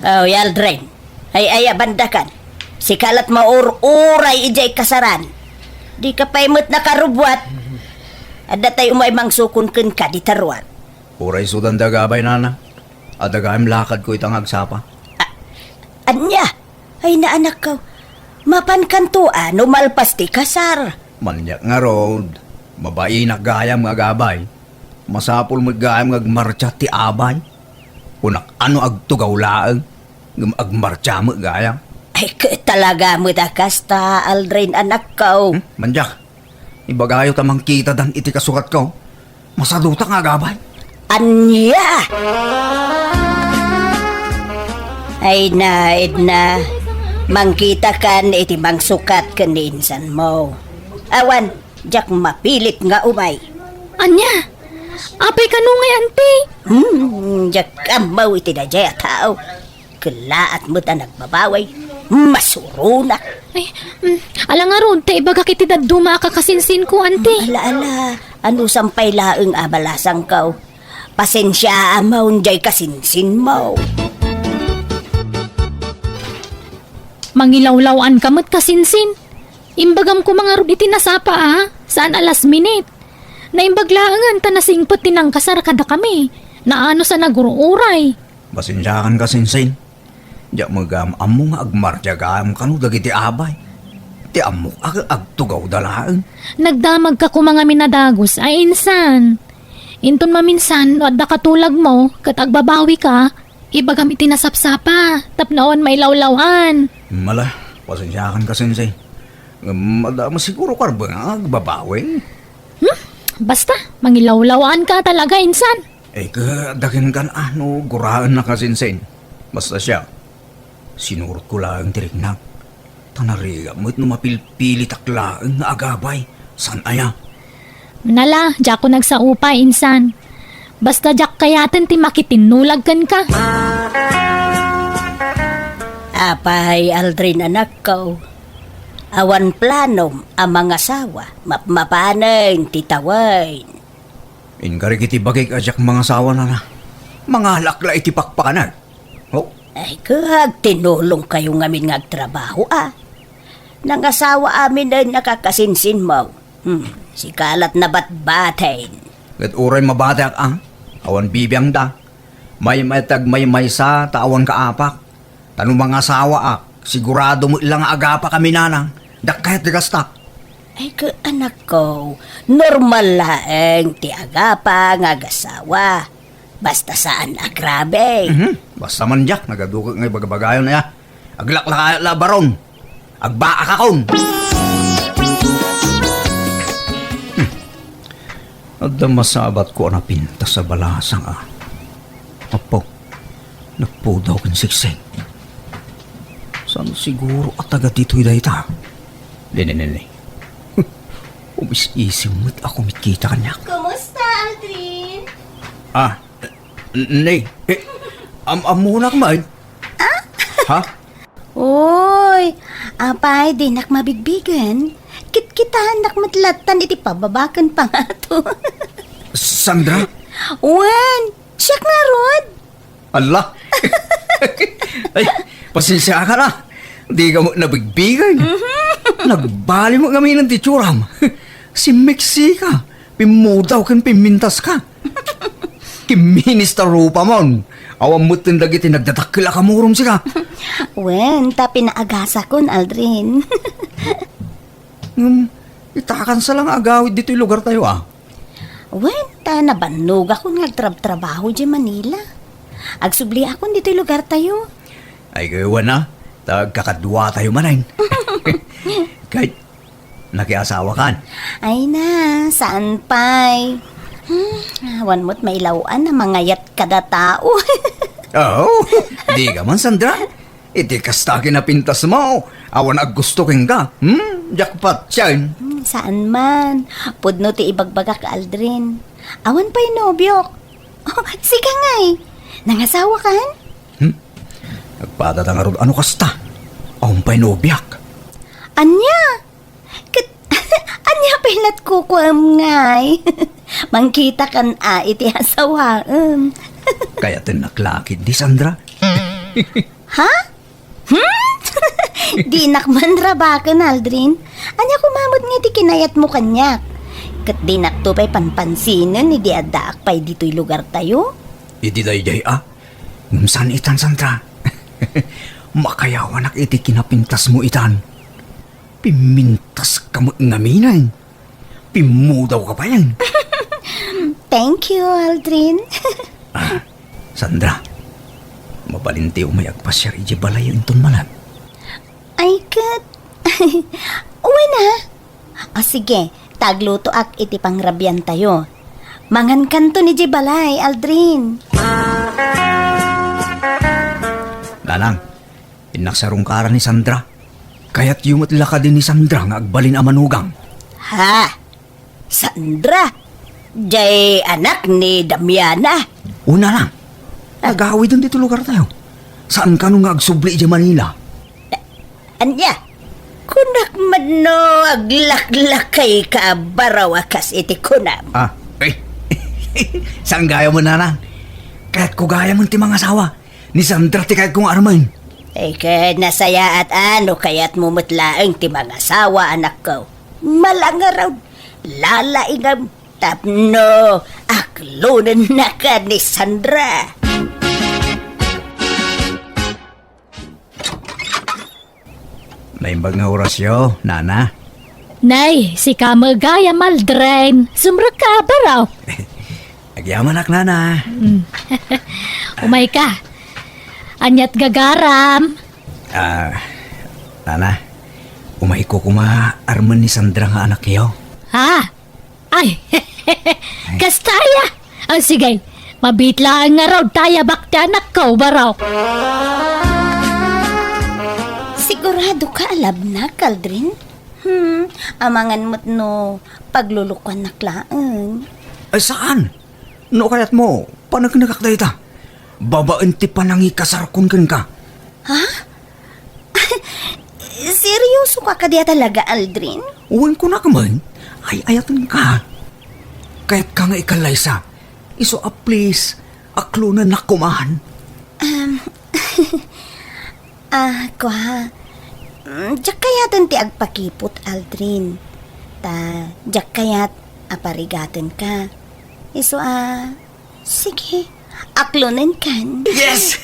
Oh, Aldrin. Ay, ay, abandakan. Sika la't maur-uray idiay kasaran. Dika pay met nakarubbuat. Adda tay umay mangsukon kenka dita ruar. Uray sudan da gabay, nana. Adda gayam lakadko ita nga agsapa. A-, ania? Ay, naanakko. Mapankanto a no malpas ti kasar. Maniak ngarud, mabainak gayam nga agabay. Masapul met gayam nga agmartsa ti abay. Kunak a no agtugaw laeng, ngem agmartsa met gayam. Ay, ket talaga met a kasta, Aldrin, anakko. Hmm? Mandiak. Ibagayo ta mangkitadan iti kasukatko. Masadutak nga agabay. Ania? Ay na, Edna. Mangkitakan iti mangsukat ken ni insanmo. Awan, diak mapilit nga umay. Ania? Apay kano ngay, anti? Hmm, diak ammo iti daydiay a tao. Kellaat met a nagbabawi. Masuronak. Ay, mm, ala ngarud, ta ibagak iti dadduma a kakasinsinko, anti. Ala, ala, anusam pay laeng a balasangko. Pasensiaam diay kasinsinmo. Mangilawlaw-anka met, kasinsin. Imbagam koma ngarud iti nasapa, a, saan a last minute. Naimbag laengen ta nasingpet ti nangkasar kadakami. Naanus a nagur-uray. Pasensiakan, kasinsin. Diak met gayam ammo nga agmartiagayam kano dagiti abay. Ti ammok a agtugawda laeng. Nagdamagka koma ngamin a dagus a insan. Inton maminsan no adda katulagmo ket agbabawika, ibagam iti nasapsapa tapno awan mailawlaw-an. Mala, pasensiakan, kasinsin. Ngem adda met siguro karbengan nga agbabawi. Hmm? Basta, mangilawlaw-anka talaga insan. Eh, kadagin kan ano, guraenna, kasinsin. Basta siak, sinurotko laeng ti riknak. Ta narigat met no mapilpilitak laeng nga agabay. Saan aya? Nala, diakon agsaupa, insan. Basta diak kayaten ti makitinnulag kenka. Apay, Aldrin, anakko. Awan planom a mangasawa, mapmapanen ti tawen. Inkarik iti bagik a diak mangasawa, nana. Mangalak la iti pakpakanak. Oh? Ay, kag tinulongkayo ngamin nga agtrabaho, a. Nangasawa amin a nakakasinsinmo. Hmm, sika lat nabatbaten. Ket uray mabatek, a. Awan bibiangda. Maymayta agmaymaysa ta awan kaapak. Ta no mangasawaak, sigurado met la nga agapakami, nanang. Diak kayat ti kastak. Ay, ka, anakko, normal laeng ti agapa nga agasawa. Basta saan a grabe. Mhm. Basta man diak, nagaduket nga ibagabagayon aya. Aglaklakayat la, baron. Agbaakakon. Hmm. Adda masabatko a napintas a balasang, a. Apo, nagpudaw ken siksik. Saan siguro a taga ditoy dayta? Nini, nini. Umis-isim met a kumikita kaniak. Kumusta, Aldrin? Ah, n-, ni, eh, am-, ammonak man. Ah? Ha? Uy, apay, dinak mabigbigen? Kitkitaennak met lattan iti pababa ken pangato. Sandra? Wen, siak ngarud. Alla! Ay, pasensiakan, a. Dika met nabigbigen. Mhm. Nagbali met ngamin ti itsuram. Simmiksika, pimmudaw ken pimmintaska. Kimminis ta rupamon. Awan metten dagiti nagdadakkel a kamurom sika. Wen, ta pinaagasakon, Aldrin. Ngem, itakansa la nga agawid ditoy lugartayo, a. Wen, ta nabannogakon nga agtrabtrabaho idiay Manila. Agsubliakon ditoy lugartayo. Ay, wen a, ta agkakaduatayo manen. Ket, nakiasawakan? Ay na, saan pay. Hmm, awan met mailaw-an a mangayat kada tao. Oh, dika man, Sandra. Iti kasta kinapintasmo, awan aggusto kenka. Hmm, jackpot sian. Hmm, saan man. Pudno ti ibagbagak, Aldrin. Awan pay nobiok. Oh, sika ngay. Nangasawakan? Hmm? Nagpadata ngarud ano kasta? Awan pay nobiak. Ania? Ket, ania pay lat kukuam ngay? Mangkitakan a iti asawaem. Kayatennak la ketdi, Sandra. Ha? Hmm? Dinak man rabaken, Aldrin. Ania koma met nga ti kinayatmo kaniak? Ket dinakto pay panpansinen idi addaak pay ditoy lugartayo? Idi daydiay a? Ngem saan itan, Sandra. Makayawanak iti kinapintasmo itan. Pimmintaska met ngamin. Pimmudawka pay. Thank you, Aldrin. Ah, Sandra, mabalinti umay agpasiar idiay balayyo inton malem. Ay, ket. Wen a. O sige, ta aglutoak iti pangrabiantayo. Mangankanton idiay balay, Aldrin. Nanang, innak sarungkaran ni Sandra. Kayatyo met la kadi ni Sandra nga agbalin a manugang? Ha? Sandra? Jay anak ni Damiana? Una lang. Ah. Agawiden ditoy lugartayo. Saan kano nga agsubli idiay Manila? Ania? Kunak man no aglaklakayka a baraw a kas iti kunam. Ah, eh. Saan gayam, Nanang? Kayatko gayam ti mangasawa. Ni Sandra ti kayatko nga armen. Ay, ket nasayaat a no kayatmo met laeng ti mangasawa, anakko. Malangarod, lalaingam, tapno aklonennaka ni Sandra. Naimbag nga orasyo, nana. Nay, sika met gayam, Aldrin. Sumrekka, baro. Agyamanak, nana. Mm. Umayka. Aniat gagaram? Ah, nana, umayko koma armen ni Sandra nga anakyo. Ha? Ay, kasta aya? Ah, sige, mabiit laeng ngarud ta ayabak ti anakko, baro. Siguradoka a labnak, Aldrin? Hmm, amangan met no paglulukuannak laeng. Ay, saan? No kayatmo, paneknekak dayta. Babaen ti panangikasarkon kenka. Ha? Seryoso ka kadi a talaga, Aldrin? Wen, kunak man, ay-ayatenka. Kayatka nga ikallaysa. Isu a please, aklonennak koman. Um, ah, kua. Mm, diak kayaten ti agpakipot, Aldrin. Ta, diak kayat a parigatenka. Isu a, sige, aklonenkan. Yes!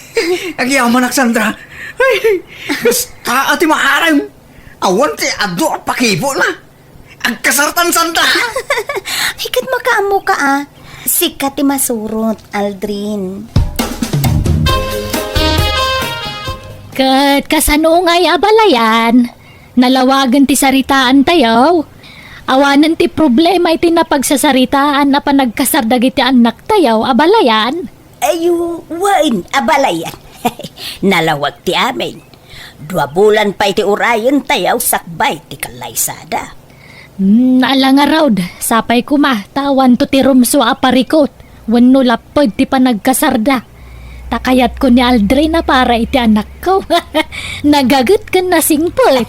Agyamanak, Sandra. Ay, basta a ti maaram. Awan ti adu a pakipotna. Agkasartan, Sandra. Ay, ket makaammoka a. Sika ti masurot, Aldrin. Ket kasano ngay a balayan? Nalawagen ti saritaantayo. Awanen ti problema iti napagsasaritaan a panagkasar dagiti annaktayo a balayan. Ayo, wen, a balayan. Nalawag ti amin. Dua bulan pay ti urayentayo sakbay ti kallaysada. Hmm, ala ngarud, sapay koma, ta awanto ti rumsua a parikut. Wenno lapped ti panagkasarda. Ta kayatko ni Aldrin a para iti anakko. Nagaget ken nasingpet.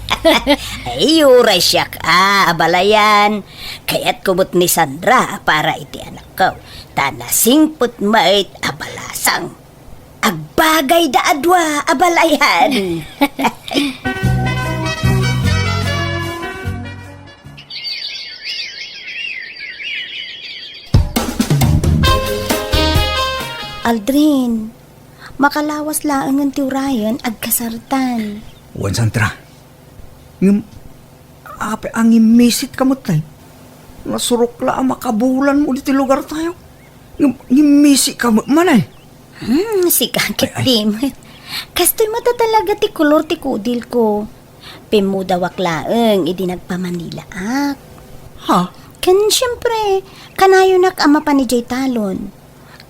Ay, uray siak a, a balayan. Kayatko met ni Sandra a para iti anakko. Ta nasingpet met a balasang. Agbagayda a dua a balayan. Aldrin, makalawas laengen ti urayen agkasartan. Wen, Sandra. Ngem, apay a ngimmisika met, tay? Nasurok la a makabulanmo ditoy lugartayo. Ngem, ngimmisika met manen. Hmm, sika ket di met. Kastoy met a talaga ti kolor ti kudilko. Pimmudawak laeng idi nagpamanilaak. Ha? Ken siempre, kanayonak a mapan idiay talon.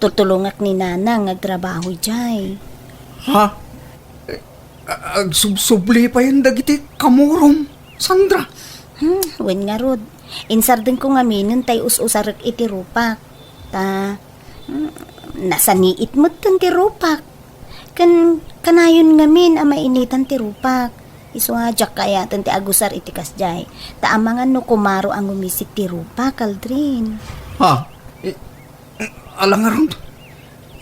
Tutulongak ni Nanang nga agtrabaho idiay. Ha? Eh, a-, agsubsubli payen dagiti kamurom, Sandra. Hmm, wen ngarud. Insardengko ngaminen tay us-usarek iti rupak. Ta, hmm, nasaniit metten ti rupak. Ken kanayon ngamin a mainitan ti rupak. Isu a diak kaayaten ti agusar iti kasdiay. Ta amangan no kumaro a ngumisik ti rupak, Aldrin. Ha? I-, Ala ngarud,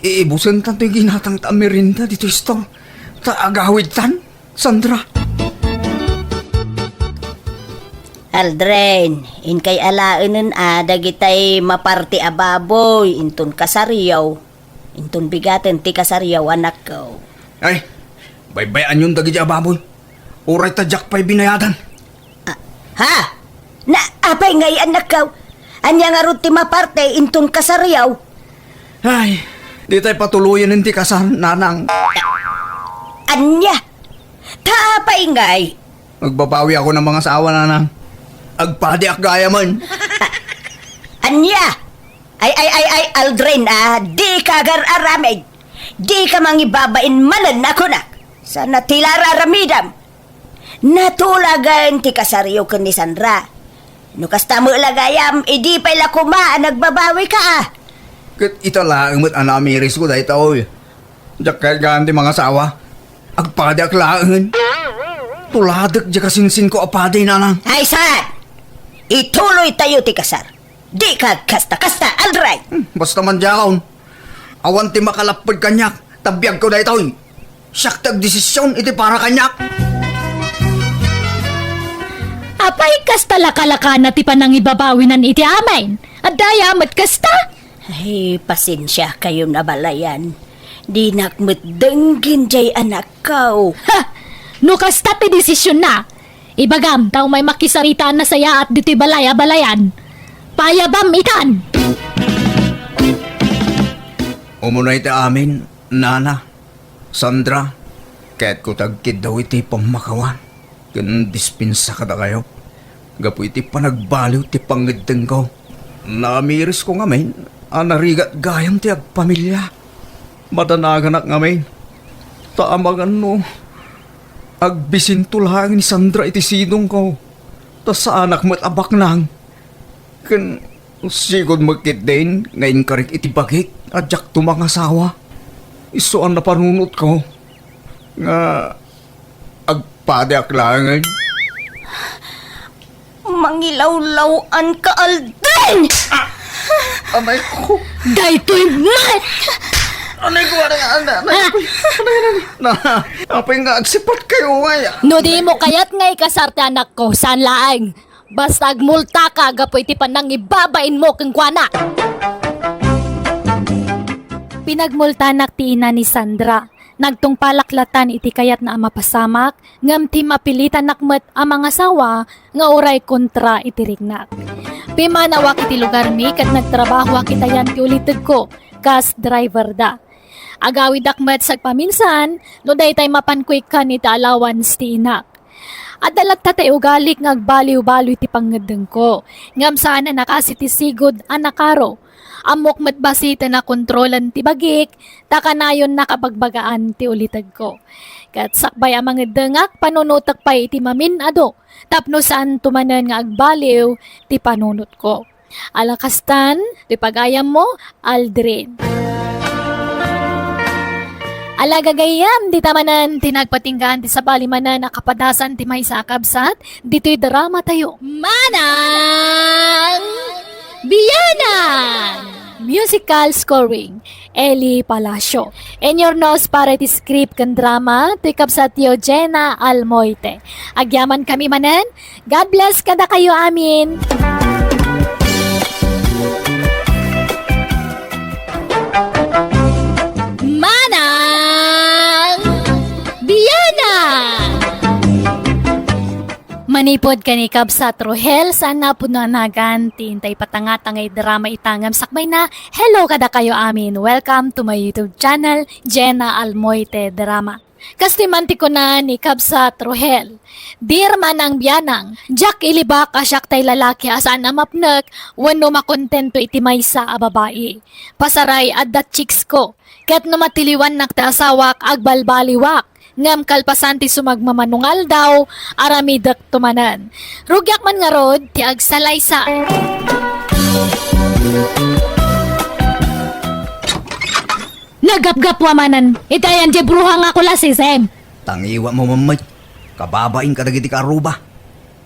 iibusentan toy ginatangta a merienda ditoy store. Ta agawidtan, Sandra. Aldrin, inkay alaenen a dagitay maparte a baboy inton kasaryo. Inton bigaten ti kasaryo, anakko. Ay, baybay-anyon dagiti a baboy. Uray ta diak pay binayadan. Ah, ha? Na, apay ngay, annakko? Ania ngarud ti maparte inton kasaryo? Ay, ditay patuloyen ti kasar, Nanang. Ania? Ta apay ngay? Agbabawi ako ng mga asawa, Nanang. Agpadiak gayam. Ania? Ay, ay, ay, ay, Aldrin, ah, dika agar-aramid. Dika mangibabain manen a kunak. Saan a ti la ar-aramidam. Natulagen ti kasaryo ken ni Sandra. No kasta met la gayam, idi pay la koma a nagbabawika, ah. Ket ita laeng met a namirisko daytoy. Diak kayat gayam ti mangasawa. Agpadiak laengen. Tuladek diay kasinsinko a padi, Nanang. Ay, saan? Ituloytayo ti kasar. Dika agkasta-kasta, Aldrin! Hmm, basta man diakon. Awan ti makalapped kaniak, ta biagko daytoy. Siak ti agdesision iti para kaniak. Apay, kasta lakalakana ti panangibabawinan iti amin? Adda aya met kasta? Ay, pasensiakayon a balayan. Dinak met denggem jay anakko. Ha! No kasta ti desisionna, ibagam ta umay makisaritaanna sayaat ditoy balay a balayan. Payabam itan! Umuna iti amin, Nana, Sandra, kayatko ti agkiddaw iti pammakawan ken dispensa kadakayo gapu iti panagbaliw ti pangngeddengko. Naamirisko ngamin a narigat gayam ti agpamilia. Madanaganak ngamin ta amangan no agbisinto laeng ni Sandra iti sidongko, ta saanak met a baknang. Ken sigud met ketdin nga inkarik iti bagik a diakto mangasawa. Isu a napanunotko nga agpadiak laengen. Mangilawlaw-anka, Aldrin! Ah! Anay ko. Daytoy met! Anay ko, anay, anay, anay, Ah! anay, anay, anay. Na, apay nga agsipatkayo ngay? No di mo kayat nga ikasar ti anakko, saan laeng. Basta agmultaka gapu iti panangibabainmo kenkuana. Pinagmultanak ti ina ni Sandra. Nagtungpalak latan iti kayatna a mapasamak, ngem ti mapilitanak met a mangasawa nga uray kontra iti riknak. Pimmanawak iti lugarmi ket nagtrabahoak iti ayan ti ulitegko kas driver da. Agawidak met sagpaminsan no daytay mapanko ikkan iti allowance ti inak. Adda latta ti ugalik nga agbaliw-baliw ti pangngeddengko, ngem saan a nakasi ti sigud a nakaro. Ammok met basiten a kontrolen ti bagik, ta kanayonna kabagbagaan ti ulitegko. Ket sakbay a mangeddengak, panunotek pay iti mamin-adu tapno saanto manen nga agbaliw ti panunotko. Ala kastan, ti pagayammo, Aldrin. Ala gagayyem, dita manen ti nagpatinggaan ti sabali manen a kapadasan ti maysa a kabsat ditoy drama tayo. Manang Biyanan! Musical scoring, Eli Palacio. Inyurnos para iti script ken drama, ti kabsatyo Jenna Almoite. Agyaman kami manen, God bless kadakayo amin. Manang Biana! Manipud ken ni Kabsat Rohel, saan a pudno a nagan ti intay patangata nga idrama ita ngem sakbayna. Hello kadakayo amin. Welcome to my YouTube channel, Jenna Almoite Drama. Kastoy man ti kuna ni Kabsat Rohel, "Dear Manang Bianang, diak ilibak a siak tay lalaki a saan a mapnek wenno makontento iti maysa a babai. Pasaray, adda chicks ko, ket no matiliwannak ti asawak, agbalbaliwak. Ngem kalpasan ti sumagmamano nga aldaw, aramidek to manen." Rugiak man ngarud ti agsalaysay. Naggapgapuamanan iti ayan diay bruha nga kulasisem. Tangiwatmo met, kababain kadagiti kaaruba.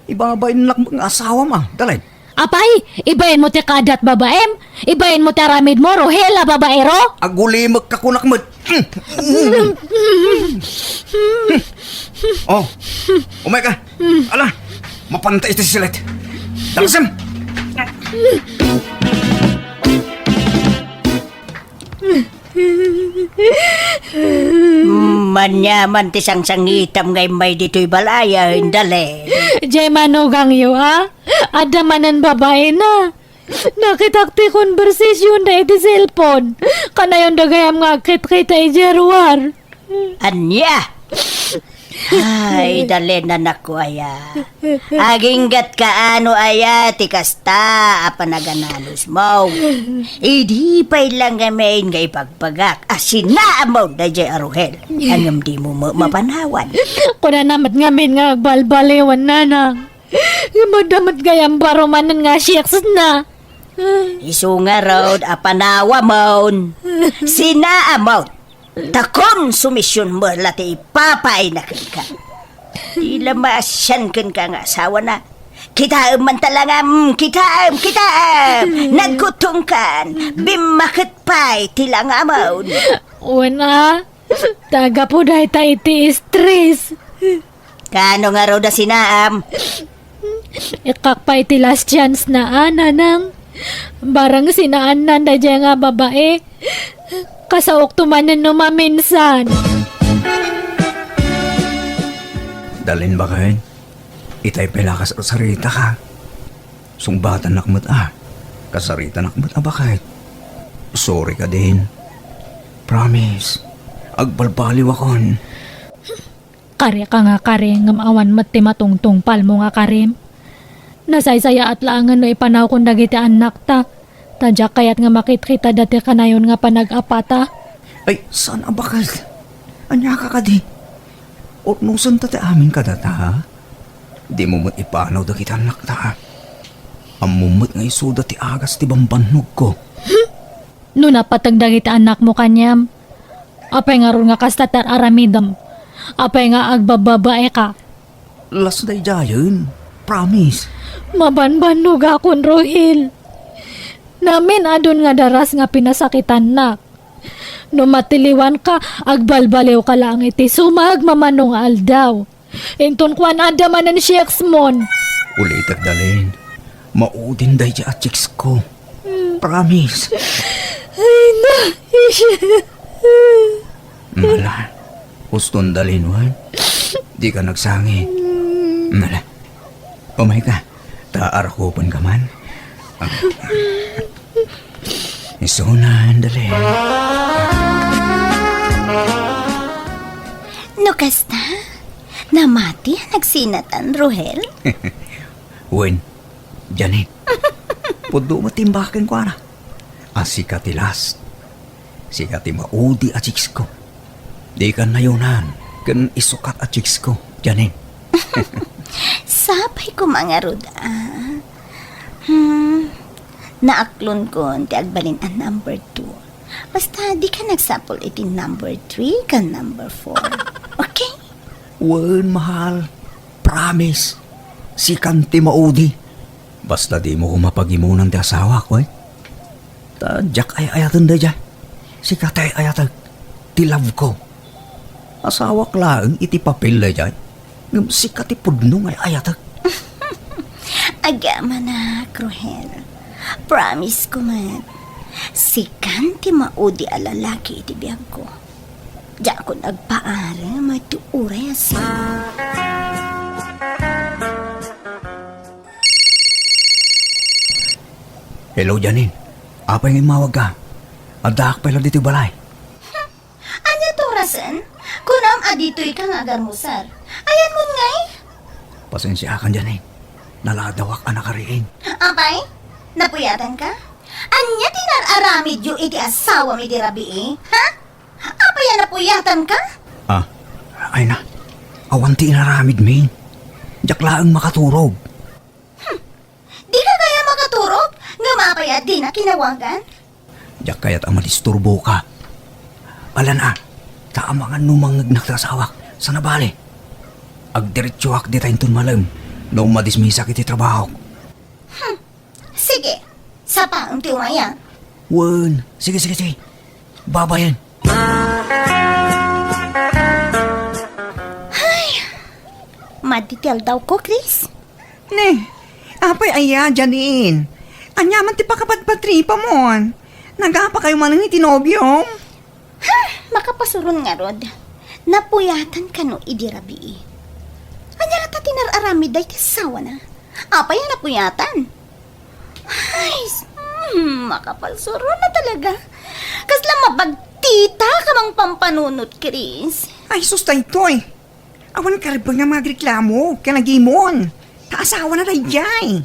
Ibabainnak nga asawam a, Dalin. Apay, ibainmo ti kaaddat babaim? Ibainmo ti aramidmo, Rohel a babaero? Agulimekka kunak met. Oh, umayka. Ala, mapanta iti silet. Dalasem. Maniaman ti sangsangitam nga immay ditoy balay, Dalin. Diay manugangyo, a? Adda manen babaina. Nakitak ti conversation da iti cellphone. Kanayon da gayam nga agkitkita idiay ruar. Ania? Ay, Dalin, anakko aya. Aginggatka no aya ti kasta a panagananusmo. Idi pay la ngamin nga ibagbagak a sinaamon daydiay a Rohel. Ngem dimo ma-, mapanawan. Kunana met ngamin nga agbalbaliwan, nanang. Ngem adda met gayam baro manen nga chicks na. Isu ngarud a panawamon. Sinaamon. Ta konsumision met la ti ipapaayna kenka. Di la maasian kenka nga asawana. Kitaem man ta langam, kitaem, kitaem! Nagkutongkan, bimmaket pay ti langamon. Wen a, Ta gapu dayta iti stress. Kaano ngarud a sinaam? Ikkak pay ti last chance na, a, nanang. Barang sinaannan daydiay nga babai, kasaokto manen no maminsan. Dalin, baket, itay pay la kas saritaka. Sungbatannak met a. Kasaritanak met a, baket. Sorry ka din. Promise, agbalbaliwakon. Kari ka nga kari, ngem awan met ti matungtungpalmo nga karim. Nasaysayaat laengen no ipanawkon dagiti annakta, ta diak kayat nga makitkitada ti kanayon nga panag-apata. Ay, saan a baket? Ania ka kadi? Urnosenta ti amin kadata, ha? Dimo met ipanaw dagiti annakta, ha? Ammom met nga isuda ti agas ti bambannogko. No napateg dagiti annakmo kaniam, apay ngarud nga kasta ti ar-aramidem? Apay nga agbababaeka? Las daydiayen. Promise. Mabanbannogakon, Rohel. Namin-adun nga daras nga pinasakitannak. No matiliwanka, agbalbaliwka laeng iti sumagmamano nga aldaw. Inton kuan, adda manen chicks mon. Ulitek, Dalin. Maudin daydiay a chicks ko. Promise. Ay, na, isya. Mala. Uston, Dalin, wen? Di ka nagsangi. Mala. Umay ka. Ta arakupen ka man. Ah. Isunan, Dalin. No kasta, namati a nagsinatan, Rohel? Wen, Janine. Pudno met ti imbaga kenkuana. A sika ti last. Sika ti maudi a chicks ko. Dika nayonan ken isukat a chicks ko, Janine. Sapay koma ngarud, a. Hmm, naaklonkon ti agbalin a number two. Basta dika nagsapul iti number three ken number four. Okay? Wen, mahal. Promise. Sikan ti maudi. Basta dimo koma pagimunan ti asawak, wen? Ta diak ay-ayaten daydiay. Sika ti ay-ayatek. Ti love ko. Asawak laeng iti papel daydiay. Ngem sika ti pudno nga ay-ayatek. Agamanak, Rohel. Promise ko met. Sikan ti maudi a lalaki iti biagko. Diakon agpaarem iti uray a sino. Hello, Janine. Apay nga immawagka? Addaak pay la ditoy balay. Hmm. Ania ti orasen? Kunam a ditoyka nga agarmusar. Ayanmon ngay? Pasensiakan, Janine. Naladawak a nakariing. Apay? Napuyatanka? Ania ti inar-aramidyo iti asawam idi rabii? Ha? Apay a napuyatanka? Ah, ay na. Awan ti inaramidmi. Diak laeng makaturog. Hmm. Dika kaya makaturog? Ngem apay a dina kinawagan? Diak kayat a madisturboka. Alan a, ta amangan no mangngegnak ti asawak. Sana bale. Agdiretsoak dita inton malem no madismisak iti trabahok. Hmm. Sige, sapaem ti umayan. Wen, sige, sige, sige. Babayen. Ay, madi ti aldawko, Chris. Ne, apay aya, Janine? Ania man ti pakapadpatripamon? Nagapakayo manen iti nobiom? Hmm, makapasuron ngarud. Napuyatan kano idi rabii? Ania ngata ti inar-aramid dayta asawana? Apay a napuyatan? Ay, s-, hmm, makapasuron na talaga. Kasla mabagtita ka mang pampanunot, Chris. Ay, sus, daytoy. Awan karibeng nga mangagreklamo ken agimon. Ta asawana daydiay.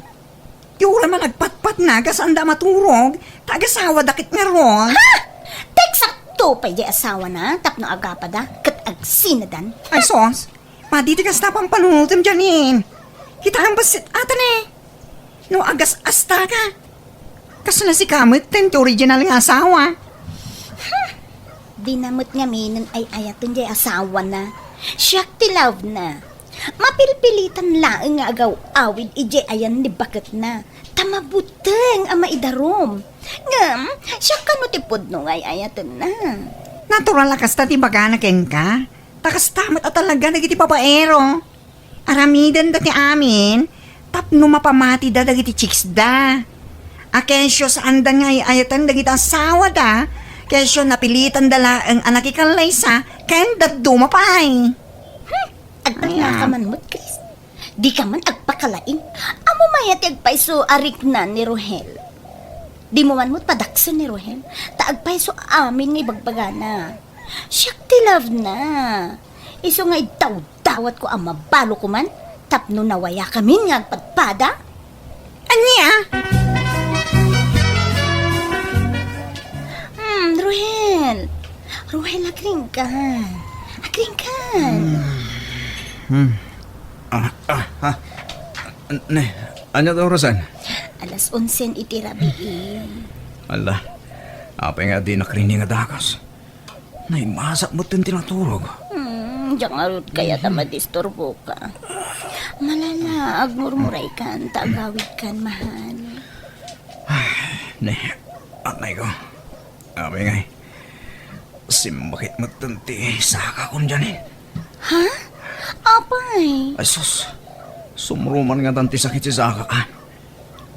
Ti uray man agpatpatna, kasanda a maturog, ta agasawada ket ngarud. Ha? Ti eksakto pay diay asawana tapno agapada ket agsinadan. Ay, sus. Madi ti kasta pampanunotem, Janine. Kitaem bassit ata ne. No agas-asta ka. Kasla sika met ti original nga asawa. Hmm. Dina met ngaminen ay-ayaten diay asawana. Siak ti love na. Mapilpilitan laeng nga agaw-awid idiay ayan ni baketna. Ta mabuteng a maidarum. Ngem, siak kano ti pudno nga ay-ayatenna. Natural a kasta ti ibagana kenka. Ta kasta met a talaga dagiti babaero. Aramidenda ti amin tapno mapamatida dagiti chicksda. A kesyo saanda nga ay-ayaten dagiti asawada, kesyo napilitanda laeng a nakikallaysa ken dadduma pay. Hmm, agtagna ka man met, Chris. Dika man agpakalaing. Ammom aya ti agpayso a rikna ni Rohel? Dimo man met padaksen ni Rohel, ta agpayso amin nga ibagbagana. Siak ti love na. Isu nga idawdawatko a mabalo koman tapno nawayakamin nga agpadpada. Ania? Hmm, Rohel. Rohel, agringgan. Agringgan. Hmm. Ah, ah, ah. Ne, ania ti orasen? Alas onse iti rabii. Ala, apay nga dinak rikna nga dagus? Naimasak met ti naturog. Hmm, diak ngarud kayat a madisturboka. Malala, agmurmuraykan, ta agawidkan, mahal. Ay, ne, anay ko. Apay ngay, simmakit met ti sakakon, Janine. Ha? Apay? Ay, sus. Sumruman ngatan ti sakit ti sakak, ah.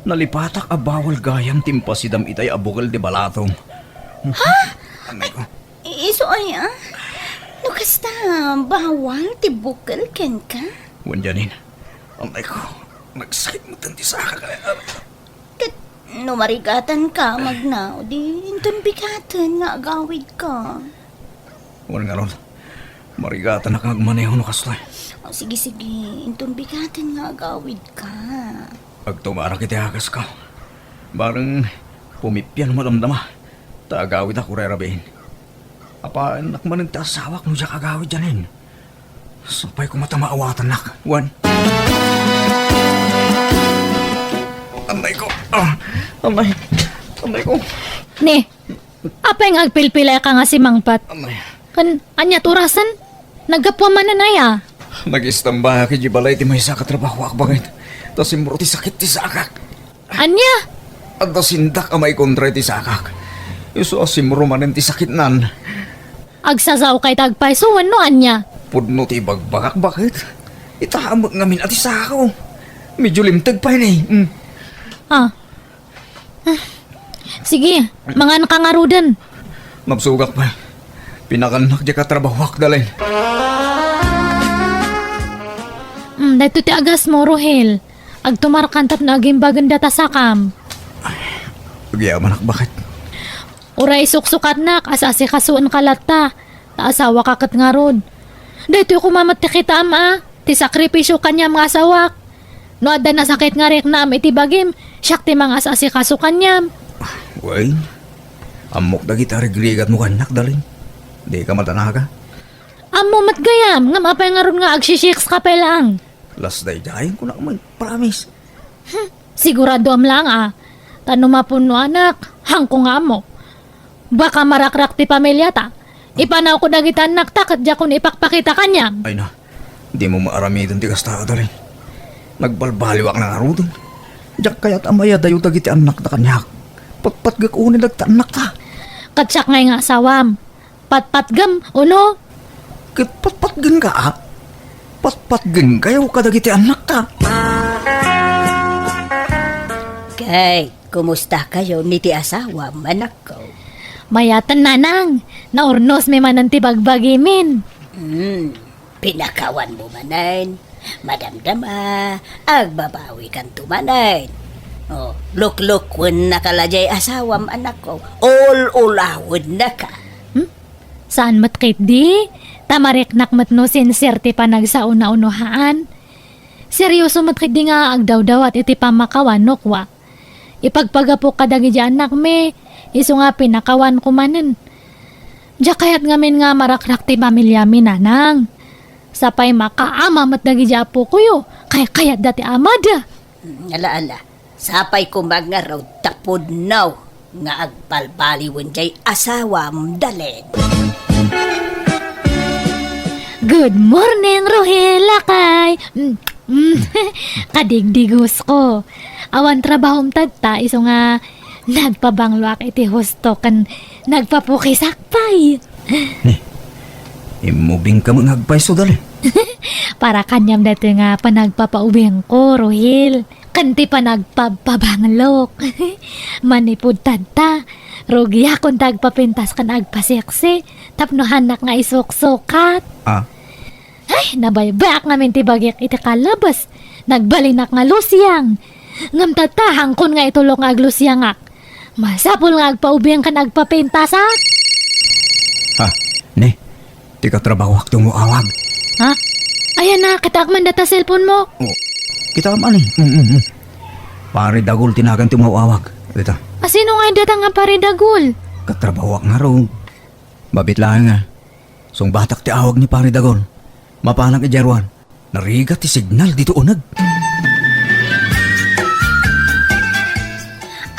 Nalipatak a bawal gayam ti impasidam itay a bukel ti balatom. Ha? Anay ko. I-, isu aya? No kasta, bawal ti bukel kenka? Wen, Janine. Anay ko. Nagsakit met ti sakak. Ket no marigatanka, Magna, di inton bigaten nga agawidka. Wen ngarud, marigatanak nga agmaneho no kastoy. O, sige, sige, inton bigaten nga agawidka. Agtumarak iti akasko. Bareng pumipian no madamdama, ta agawidak uray rabiin. Apaennak manen ti asawak no diak agawid, Janine. Sapay koma ta maawatannak, wen. Anay ko. Ah, anay. Anay ko. Ne, apay nga agpilpilayka nga simangpet? Anay. Kan, ania ti orasen? Naggapuam manen aya? Nagistamba idiay balay ti maysa a katrabahoak, baket. Ta simro ti sakit ti sakak. Ania? Adda sindak a maikontra iti sakak. Isu a simro manen ti sakitnan. Agsasaoka ita agpayso wenno ania? Pudno ti ibagbagak, baket. Ita met ngamin a ti sako. Medyo limteg pay ni. Mm. Ah. Ah. Sige, manganka ngaruden. Mabsogak pay. Pinakannak diay katrabahoak, Dalin. Mm, daytoy ti agasmo, Rohel. Agtumarkan tapno agimbagenda ta sakam. Agyamanak, baket. Uray isuksukatnak, as-asikasoenka latta, ta asawaka ket ngarud. Daytoy koma met ti kitaem a, ti sakripisio kaniam nga asawak. No adda nasakit nga riknaam iti bagim, siak ti mangas-asikaso kaniam. Well, ammok dagiti arigrigatmo kaniak, Dalin. Dika madanaga. Ammo met gayam, ngem apay ngarud nga agsisiks ka pay laeng? Lasdaydayen kunak met, promise. Hmm, siguradoam laeng a. Ta no mapunnoanak, haanko nga ammo. Baka marakrak ti pamiliata. Ipanawko dagiti annakta ket diakon ipakpakita kaniam. Ay na, dimo maaramiden ti kasta, Dalin. Nagbalbaliwak na ngaruden. Diak kayat a mayadayo dagiti annakta kaniak. Patpatgek unay dagiti annakta. Ket siak ngay nga asawam. Patpatgem, uno? Ket patpatgenka, a? Patpatgenkayo kadagiti annakta. Kay, kumustakayo ni ti asawam, anakko? Mayaten, nanang. Naurnosmi manen ti bagbagimin. Hmm, pinakawanmo manen. Madamdama, agbabawikanto manen. O, luklukwen naka la jay asawam, anakko. Ul-ulawennaka. Hmm? Saan met ketdi? Ta mariknak met no sincere ti panagsao wenno haan. Serioso met ketdi nga agdawdawat iti pammakawan no kua. Ipagpagapok kadagiti annakmi, isu nga pinakawanko manen. Diak kayat ngamin nga marakrak ti pamiliami, nanang. Sapay makaama met dagiti apokoyo, kaykayatda ti amada. Mm, ala, ala. Sapay koma ngarud ta pudno nga agbalbaliwen jay asawam, Dalin. Good morning, Rohel, lakay. Mm, mm. Kadigdigos ko. Awan trabahom tatta, isu nga nagpabangloak iti husto ken nagpapukisak pay. Ni, immubingka met nga agpayso, Dalin. Para kaniam daytoy nga panagpapaubingko, Ruhel. Ken ti panagpabpabanglok. Manipud tatta, rugiakon ti agpapintas ken agpaseksi tapno haannak nga isuksukat. Ah. Ay, nabaybayak ngamin ti bagik iti kalabes. Nagbalinak nga lusiang. Ngem tatta, haankon nga itulok nga aglusiangak. Masapul nga agpaubing ken agpapintasak. Ha? Ni, ti katrabahoak ti umaw-awag. Ha? Ayan na, kitaak man data cellphone mo. Oh, kita man eh. Mm, mm, mm. Pare Dagol ti nagan ti umaw-awag. Dita. Asino nga data nga Pare Dagol? Katrabahoak ngarud. Mabit laeng nga. Sungbatak ti awag ni Pare Dagol. Mapanak idiay ruar. Narigat ti signal ditoy uneg.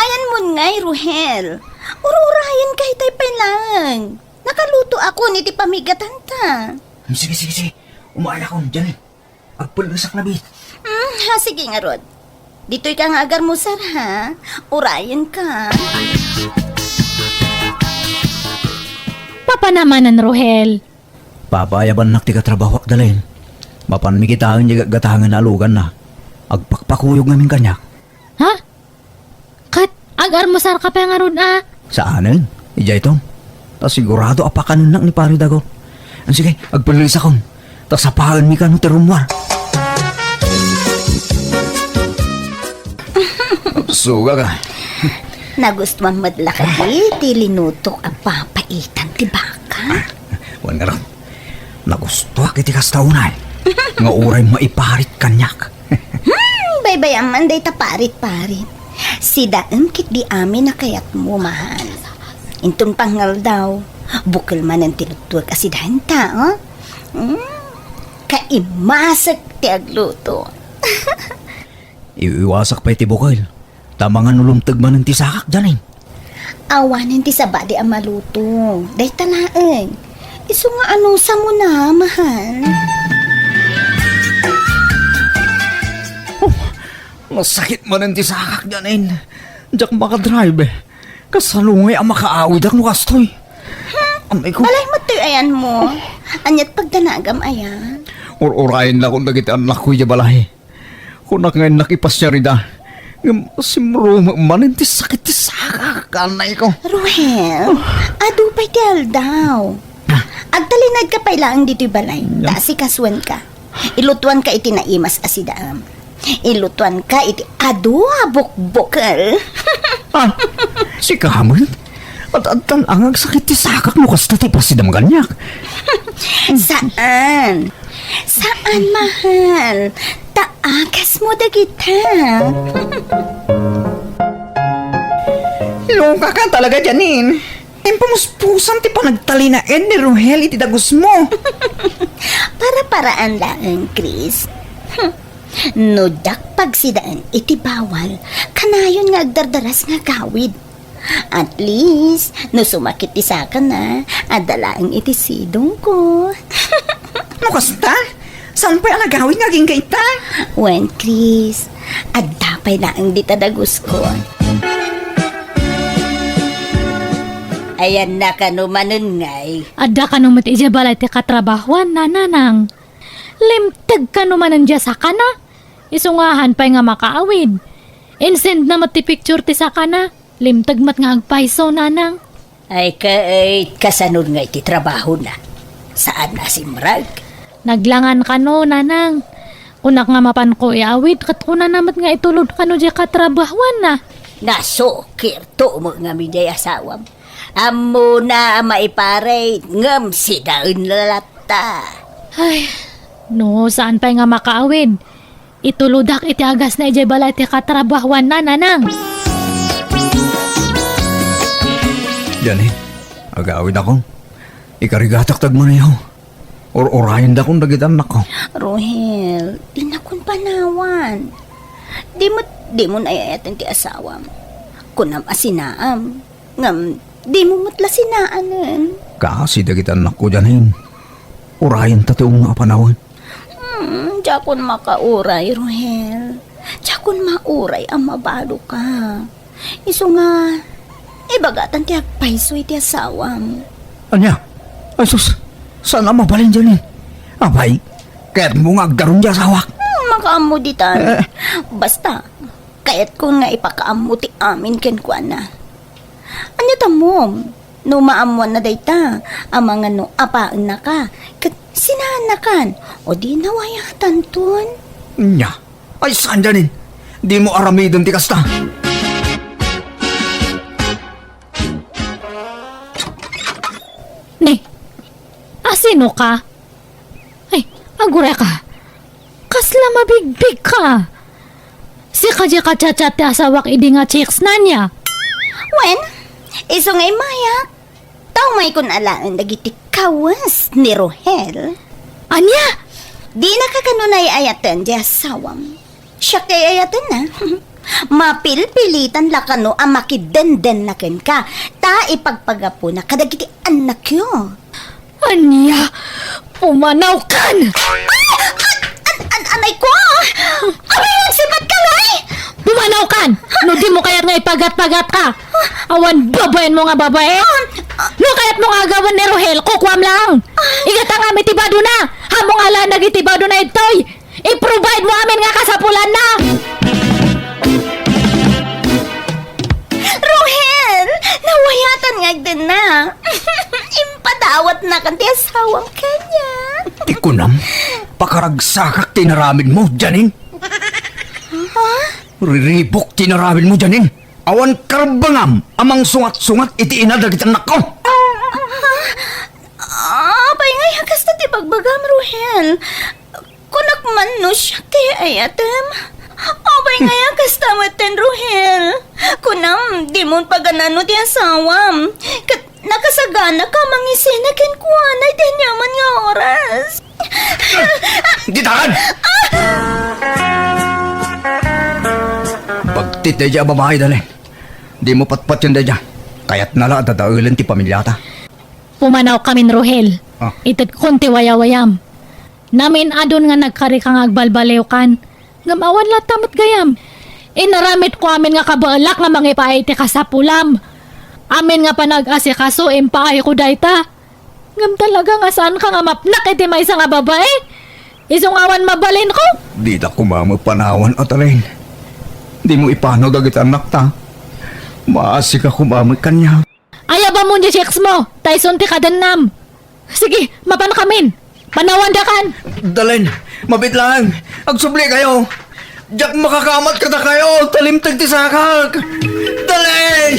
Ayan mon ngay, Ruhel. Ur-urayen ka itay pay laeng. Nakaluto ako iti pamigatanta. Hmm, sige, sige, sige. Umaay ako, Janine. Agpullesak na, bi. Hmm, ha, sige ngarud. Ditoy ka nga agarmusar, ha? Urayen ka. Papanamanan, Ruhel. Papaayabannak ti katrabahoak, Dalin. Mapanmi kitaen diay gatgatangen a aluganna. Agpakpakuyog ngamin kaniak. Ha? Ket agarmusar ka pay ngarud a? Saanen. Idiay to. Ta sigurado a pakanennak ni Pare Dagol. Sige, agpullisakon. Ta sapaenmi kano ti rummuar. Sugak a. Nagustuam met la kadi ti linutok a papaitan ti baka? Wen ngarud, nagustuak iti kasta unay, nga uray maiparit kaniak. Hmm, baybayam man dayta parit-parit. Sidaem ketdi amin a kayatmo, mahal. Inton pangngaldaw, bukel manen ti luttuek a sidaenta, oh? Hmm, kaimasek ti agluto. Iwiwasak pay ti bukel, ta mangan no lumteg manen ti sakak, Janine. Awanen ti sabali a maluto. Dayta laeng. Isu nga anusam na, mahal. Oh, nasakit manen ti sakak, Janine. Diak makadrive. Kasano ngay a makaawidak no kastoy? Hmm? Amay ko. Balay met toy ayanmo. Aniat pagdanagam aya? Ur-urayen la kon dagiti annakko idiay balay. Kunak nga innak ipasiar ida. Ngem simro met manen ti sakit ti sakak, anay ko. Ruhel, adu pay ti aldaw. Ah. Agtalinaedka pay laeng ditoy balay. Ya. Ta asikasuenka. Ilutuanka iti naimas a sidaem. Ilutuanka iti adu a bukbukel. Ah, sika met? Ad-adtan a nga agsakit ti sakak no kasta ti pasidam kaniak. Saan. Saan, mahal. Ta agasmo dagita. Loka ka talaga, Janine. Impamuspusan ti panagtalinaed ni Ruhel iti dagusmo. Para-paraan laeng, Chris. Hmm. No diak pagsidaen iti bawal, kanayon nga agdardaras nga agawid. At least, no sumakit ti sakana, adda laeng iti sidongko. No kasta, saan pay a nagawid nga agingga ita? Wen, Chris, adda pay laeng dita dagusko. Ayanna kano manen ngay. Adda kano met idiay balay ti katrabahoanna, Nanang. Limteg kano manen diay sakana. Isu nga haan pay nga makaawid. Insend na met ti picture ti sakana. Limteg met nga agpayso, Nanang. Ay, ket, kasano ngay ti trabahona? Saan a simrek? Naglangan kano, Nanang. Kunak nga mapanko iawid, ket kunana met nga itulod kano diay katrabahoanna. Nasukirto met ngamin diay asawam. Ammona a maiparit, ngem sidaen la latta. Ay, no, saan pay nga makaawid? Itulodak iti agasna idiay balay ti katrabahoanna, Nanang. Janine, agawidakon. Ikarigatak ti agmaneho. Ur-urayendakon dagiti annakko. Ruhel, dinakon panawan. Di met, dimon ay-ayaten ti asawam. Kunam a sinaam. Ngem, dimo met la sinaanen. Kaasi dagiti annakko, Janine. Urayenta ti umno a panawen. Hmm, diakon makauray, Ruhel. Diakon mauray a mabadoka. Isu nga, ibagatan ti agpayso iti asawam. Ania? Sus, saan a mabalin, Janine? Apay, kayatmo nga agdarum ti asawak? Hmm, makaammo ditan. Eh. Basta, kayatkon nga ipakaammo ti amin kenkuana. Ania ta, Mom? No maammoanna dayta, amangan no apaennaka, ket sinaannakan, o di nawayatanton. Nya, ay saan, Janine? Dimo aramiden ti kasta. Ni, asino ka? Ay, agurayka. Kasla mabigbigka. Sika diay ka-chat-chat ti asawak idi nga chicks na nia? Wen, isu nga immayak. Tao maikon alaen dagiti kawes ni Rohel. Ania? Dinaka kano ay-ayaten diay asawam. Siak ti ay-ayatenna. Mapilpilitan la kano a makidenden na kenka, ta ipagpagapuna kadagiti annakyo. Ania? Pumanawkan! Ay! An-, an-, anay ko! Apay, nagsipatka, Loy? Pumanawkan! No dimo kayat nga ipagat-pagatka, awan babaenmo nga babae. No kayatmo nga agawen ni Rohel, kukuam lang. Igataam iti badona. Ammom nga alaen dagiti badona ditoy. I-provide mo amin nga kasapulanna! Rohel, nawayatan nga agdenna. Impadawatnakan ti asawam kaniak. Ti kunam, pakaragsakak ti inaramidmo, Janine. Ha? Riribuk ti inaramidmo, Janine. Awan karbengam a mangsungat-sungat iti ina dagiti annakko. Ha? Apay nga kasta ti bagbagam, Rohel? Kunak man no siak ti ay-ayatem. Apay nga kasta metten, Rohel? Kunam, dimo paganano ti asawam. Ket nakasaganaka a mangisina kenkuana iti aniaman nga oras. Ditan! Pagtit daydiay a babai, Dalen. Dimo patpatien daydiay. Kayatna la a dadaelen ti pamiliata. Pumanawkamin, Rohel. Ah. Itekkon ti wayawayam. Namin-adon nga nagkarika nga agbalbaliwkan. Ngem awan latta met gayam. Inaramidko amin nga kabaelak nga mangipaay iti kasapulam. Amin nga panag-asikaso, impaayko dayta. Ngem talaga nga saanka nga mapnak iti maysa nga babae? Isu nga awan mabalinko? Dida koma met panawan, Atalin. Dimo ipanaw dagiti annakta. Maasika koma met kaniak. Ayabam mon diay chicks mo, ta isun ti kadennam. Sige, mapankamin. Panawandakan. Dalen, mabiit laeng. Agsublikayo. Diak makakamat kadakayo, ta limteg ti sakak. Dalen!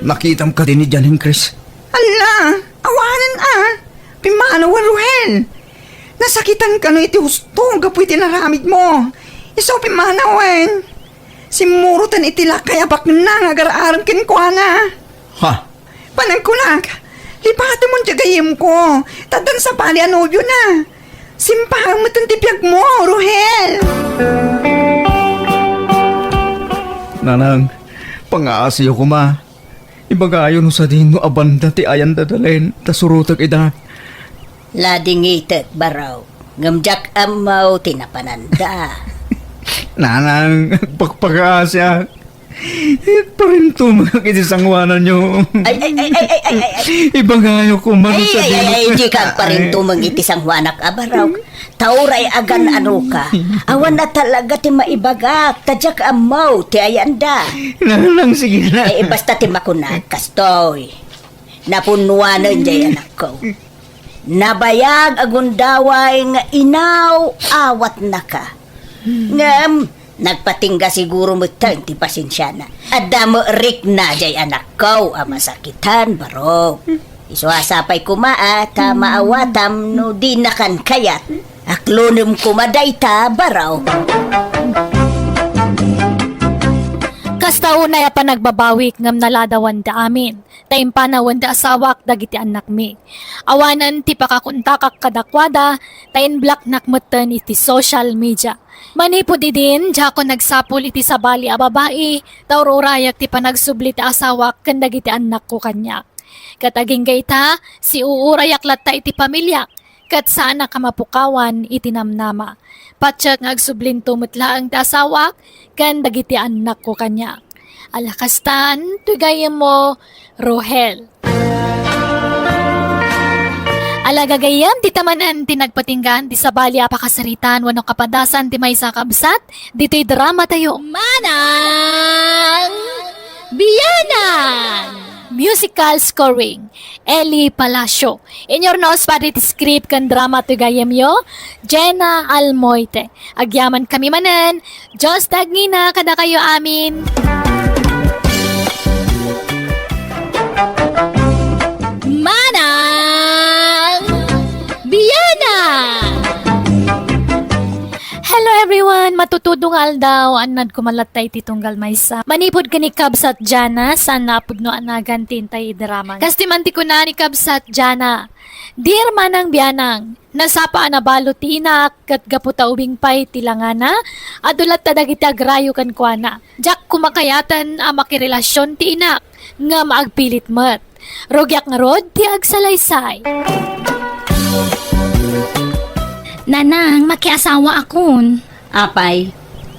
Nakitam kadi ni Janine, Chris? Ala, awanen a. Pimmanawen, Ruhel. Nasakitan kano iti husto gapu iti naramidmo. Isu pimmanawen. Simmuroten iti lakay a bakna nga agar-arem kenkuana. Ha? Panagkunak, lipatemon diay gayyemko, ta addan sabali a nobiona. Simpaem metten ti biagmo, Ruhel. Nanang, pangaasiyo koma. Ibagayo no sadino a banda ti ayan da Dalen, ta surotek ida. Ladingitek, Barok, ngem diak ammo ti napananda. Nanang, agpakpakaasiak. Agparintumengak iti sangoananyo. Ay, ay, ay, ay, ay, ay, ay, ay. Ibagayo koma no sadino. Ay, ay, ay, ay, dika agparintumeng iti sangoanak a Barok. Ta uray agan-anoka, awan a talaga ti maibagak, ta diak ammo ti ayanda. Nanang, sige na. Eh, basta ti makunak, kastoy. Napunnuanen diay anakko. Nabayag a gundaway nga inaw-awatnaka. Ngem, nagpatingga siguro metten ti pasensiana. Adda met rikna diay anakko a masakitan, Barok. Isu a sapay koma a ta maawatam no dinakan kayat. Aklonem koma dayta, Barok. Kasta unay a panagbabawik ngem naladawanda amin, ta impanawen ti asawak dagiti annakmi. Awanen ti pakakontakak kadakuada, ta inblocknak metten iti social media. Manipud idin, diakon nagsapul iti sabali a babai, ta ur-urayak ti panagsubli ti asawak ken dagiti annakko kaniak. Ket agingga ita, siuurayak latta iti pamiliak, ket saanak a mapukawan iti namnama. Patiek nga agsublinto met laeng ti asawak ken dagiti annakko kaniak. Ala kastan, ti gayyemmo, Rohel. Ala gagayyem, dita manen ti nagpatinggaan ti sabali a pakasaritaan wenno kapadasan ti maysa a kabsat ditoy drama tayo. Manang Bianang! Musical scoring, Eli Palacio. Inyurnos padi ti script ken drama toy gayyemyo, Jenna Almoite. Agyamankami manen, Dios ti agngina kadakayo amin. Manang Bianang! Hello everyone! Matutudong aldaw, annad ko man latta iti tunggal maysa. Manipud ken ni Kabsat Jana, saan a pudno a nagan ti intay drama. Kas ti man ti kuna ni Kabsat Jana, Dear Manang Bianang, nasapa a nabalud ti inak ket gapu ta ubing pay ti langana, adu latta dagiti agrayo kenkuana. Diak koma kayaten a makirelasion ti inak, ngem agpilit met. Rugiak ngarud ti agsalaysay. Nanang, makiasawaakon. Apay,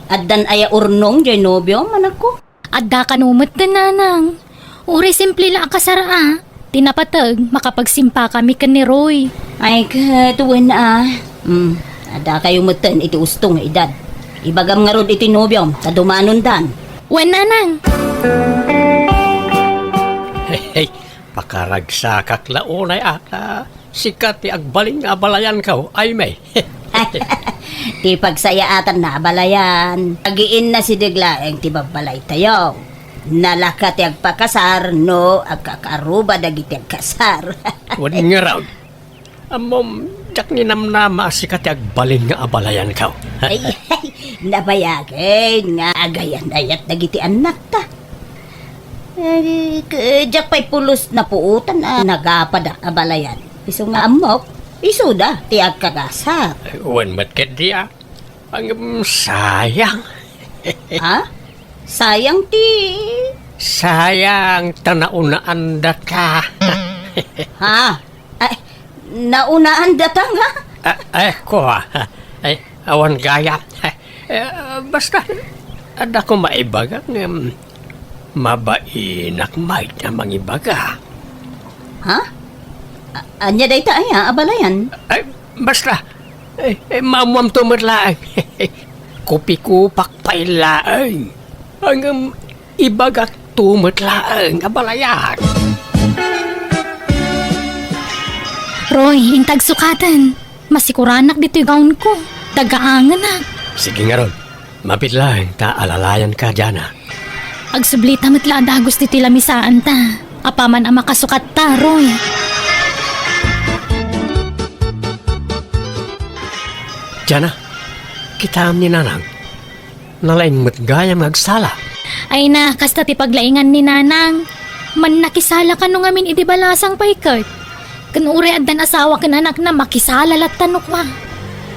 addan aya urnong jay nobiom, anakko? Adda kano metten, nanang. Uray simple la a kasar a. Ti napateg, makapagsimpakami ken ni Roy. Ay, ket wen a. Hmm, adda kayo metten iti usto nga edad. Ibagam ngarud iti nobiom, ta dumanondan. Wen, nanang. Hey, hey, pakaragsakak la unay a, ta sika ti agbalin nga abalayanko, Aimee. Ti pagsayaatanna abalayan, agiinna sideg laeng ti babbalaytayo. Nalaka ti agpakasar no agkakaruba dagiti agkasar. Wen ngarud, ammom, diak ninamnama a sika ti agbalin nga abalayanko. Ay, ay, nabayagen nga agayan-ayat dagiti annakta. Eh, k-, diak pay pulos napuotan a nagapada abalayan. Isu nga ammok, isuda ti agkakasar. Wen met ketdi a. Ngem sayang. Ha? Sayang ti Sayang ta naunaandata. Ha? Ay, naunaandata nga? Ah, eh, ko, ah. Ay, awan gayam. Eh, basta, adda ko maibaga ngem mabainak met a mangibaga. Ha? A-, ania dayta aya, abalayan? Ay, basta, eh, eh, maammoamto met laeng. Kupikupak pay laeng. Ngem ibagakto met laeng, abalayan. Roy, intag sukaten. Masikuranak ditoy gawnko. Dagaangenak. Sige ngarud. Mabiit laeng ta alalayanka, Jana. Agsublita met la a dagus ditoy lamisaanta. Apaman a makasukatta, Roy. Jana, kitaem ni Nanang. Nalaing met gayam nga agsala. Ay na, kasta ti paglaingan ni Nanang. Mannakisala kano ngamin idi balasang pay ket. Ken uray addan asawa ken anakna, makisala latta no kua.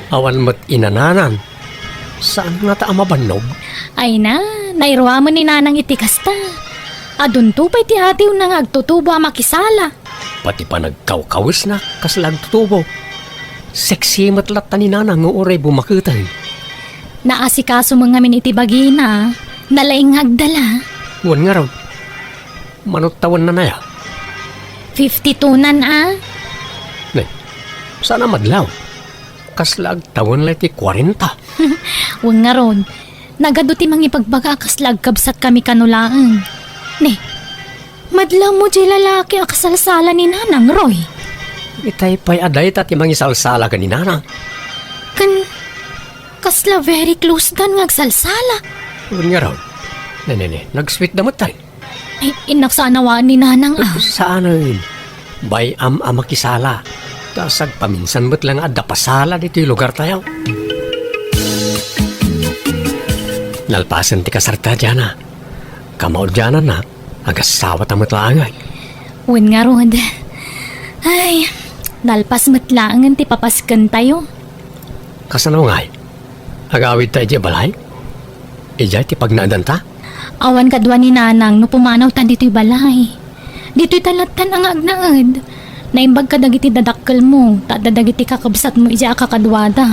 Awan met inananan. Saan ngata a mabannog? Ay na, nairuamen ni Nanang iti kasta. Adunto pay ti atiwna nga agtutubo a makisala. Pati panagkawkawesna, kasla agtutubo. Sexy met latta ni Nanang nga uray bumaketen. Naasikaso met ngamin iti bagina, nalaing nga agdala. Wen ngarud, mano tawenna aya? Fifty-two nan a. Ne, saan a madlaw? Kasla agtawen la iti kuarenta. Wen ngarud, nagadu ti mangibagbaga a kasla agkabsatkami kano laeng. Ne, madlawmo diay lalaki a kasalsala ni Nanang, Roy. Itay pay a dayta ti mangisalsala ken ni Nanang. Ken kasla very close dan nga agsalsala. Wen ngarud. Ne, ne, ne. Nagsweet da met tay. Ay, innak saan a waan ni Nanang a. Saanen. Bay-am a makisala. Ta sagpaminsan met la nga adda pasala ditoy lugartayo. Nalpasen ti kasarta, Jana. Kamaudiananna, agasawata met laeng. Wen ngarud. Ay, nalpas met laengen ti papaskentayo. Kasano ngay? Agawidta idiay balay? Idiay ti pagnaedanta? Awan kadua ni Nanang no pumanawtan ditoy balay. Ditoyta lattan a nga agnaed. Naimbag kadagiti dadakkelmo, ta adda dagiti kakabsatmo idiay a kakaduada.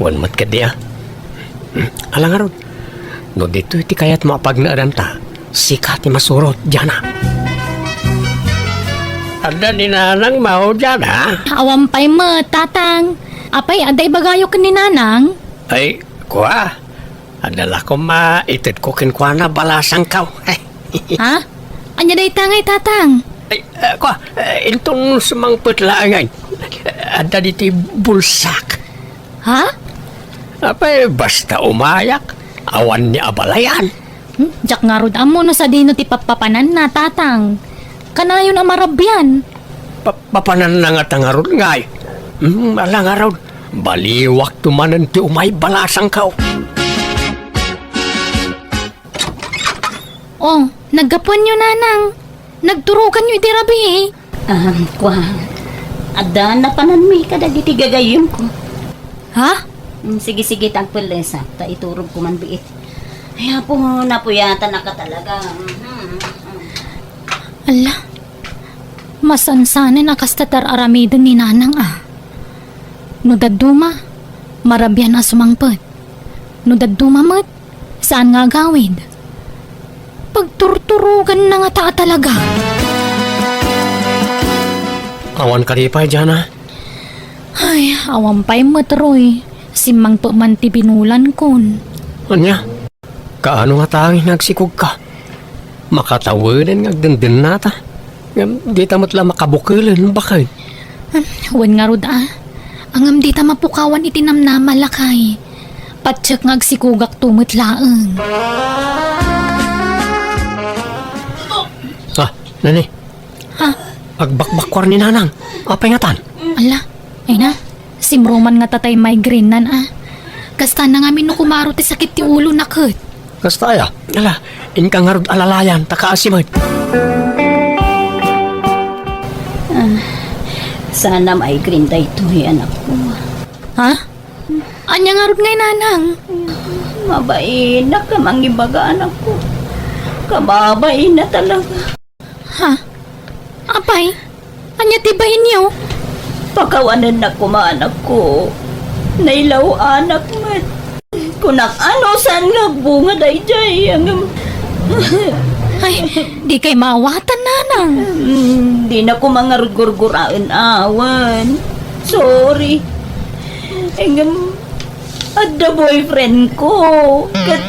Wen met ketdi a. Ala ngarud, no ditoy ti kayatmo a pagnaedanta, sika ti masurot, Jana. Adda ni Nanang maudian, ha? Awan pay met, Tatang. Apay, adda ibagayo ken ni Nanang? Ay, kua. Adda la koma itedko kenkuana balasangko. Ha? Ania dayta ngay, Tatang? Ay, ah, kua, eh, inton sumangpet laeng, ay. Adda ditoy bulsak. Ha? Apay, basta umayak, awan ni abalayan. Hmm, diak ngarud ammo no sadino ti pappapananna, Tatang. Kanayon a marabian. Pa-, papananna ngata ngarud ngay. Hmm, ala ngarud, baliwakto manen ti umay balasangko. Oh, naggapuanyo, Nanang. Nagturoganyo iti rabii. Ah, kua. Adda napananmi kadagiti gagayyemko. Ha? Mm, sige, sige, ta agpellesak, ta iturogko man biit. Ay, apo, napuyatan ka talaga. Mhm, mhm. Ala, masansanen a kasta ti ar-aramiden ni Nanang, a. No dadduma, marabian a sumangpet. No dadduma met, saan nga agawid. Pagturturoganna ngata a talaga. Awan kadi pay, Jana? Ay, awan pay met, Roy. Simmangpet man ti binulankon. Ania? Kaano nga tangis nga agsikogka? Makataweden nga agdendennata. Ngem dita met la makabukelen, baket. Hmm, wen ngarud a. Ngem dita mapukawan iti namnama, lakay. Patiek nga agsikogakto met laeng. Ah, nani? Ha? Agbakbakkuar ni Nanang. Apay ngatan? Ala, ay na. Simruman ngata tay migraine-nan, a. Kasta na ngamin no kumaro ti sakit ti ulona ket. Kasta aya? Ala, inka ngarud alalayan, ta kaasi met. Ah, sana migraine daytoy, anakko. Ha? Ania ngarud ngay, Nanang? Mabainak a mangibaga, anakko. Kababain na talaga. Ha? Apay? Ania ti bainyo? Pakawanennak koma, anakko. Nailaw-anak met. Kunak, ano saan nga agbunga daydiay, ngem. Ay, dikay maawatan, Nanang. Hmm, dina koma ngarud gurguraen awan. Sorry. Ngem, adda boyfriend ko. Ket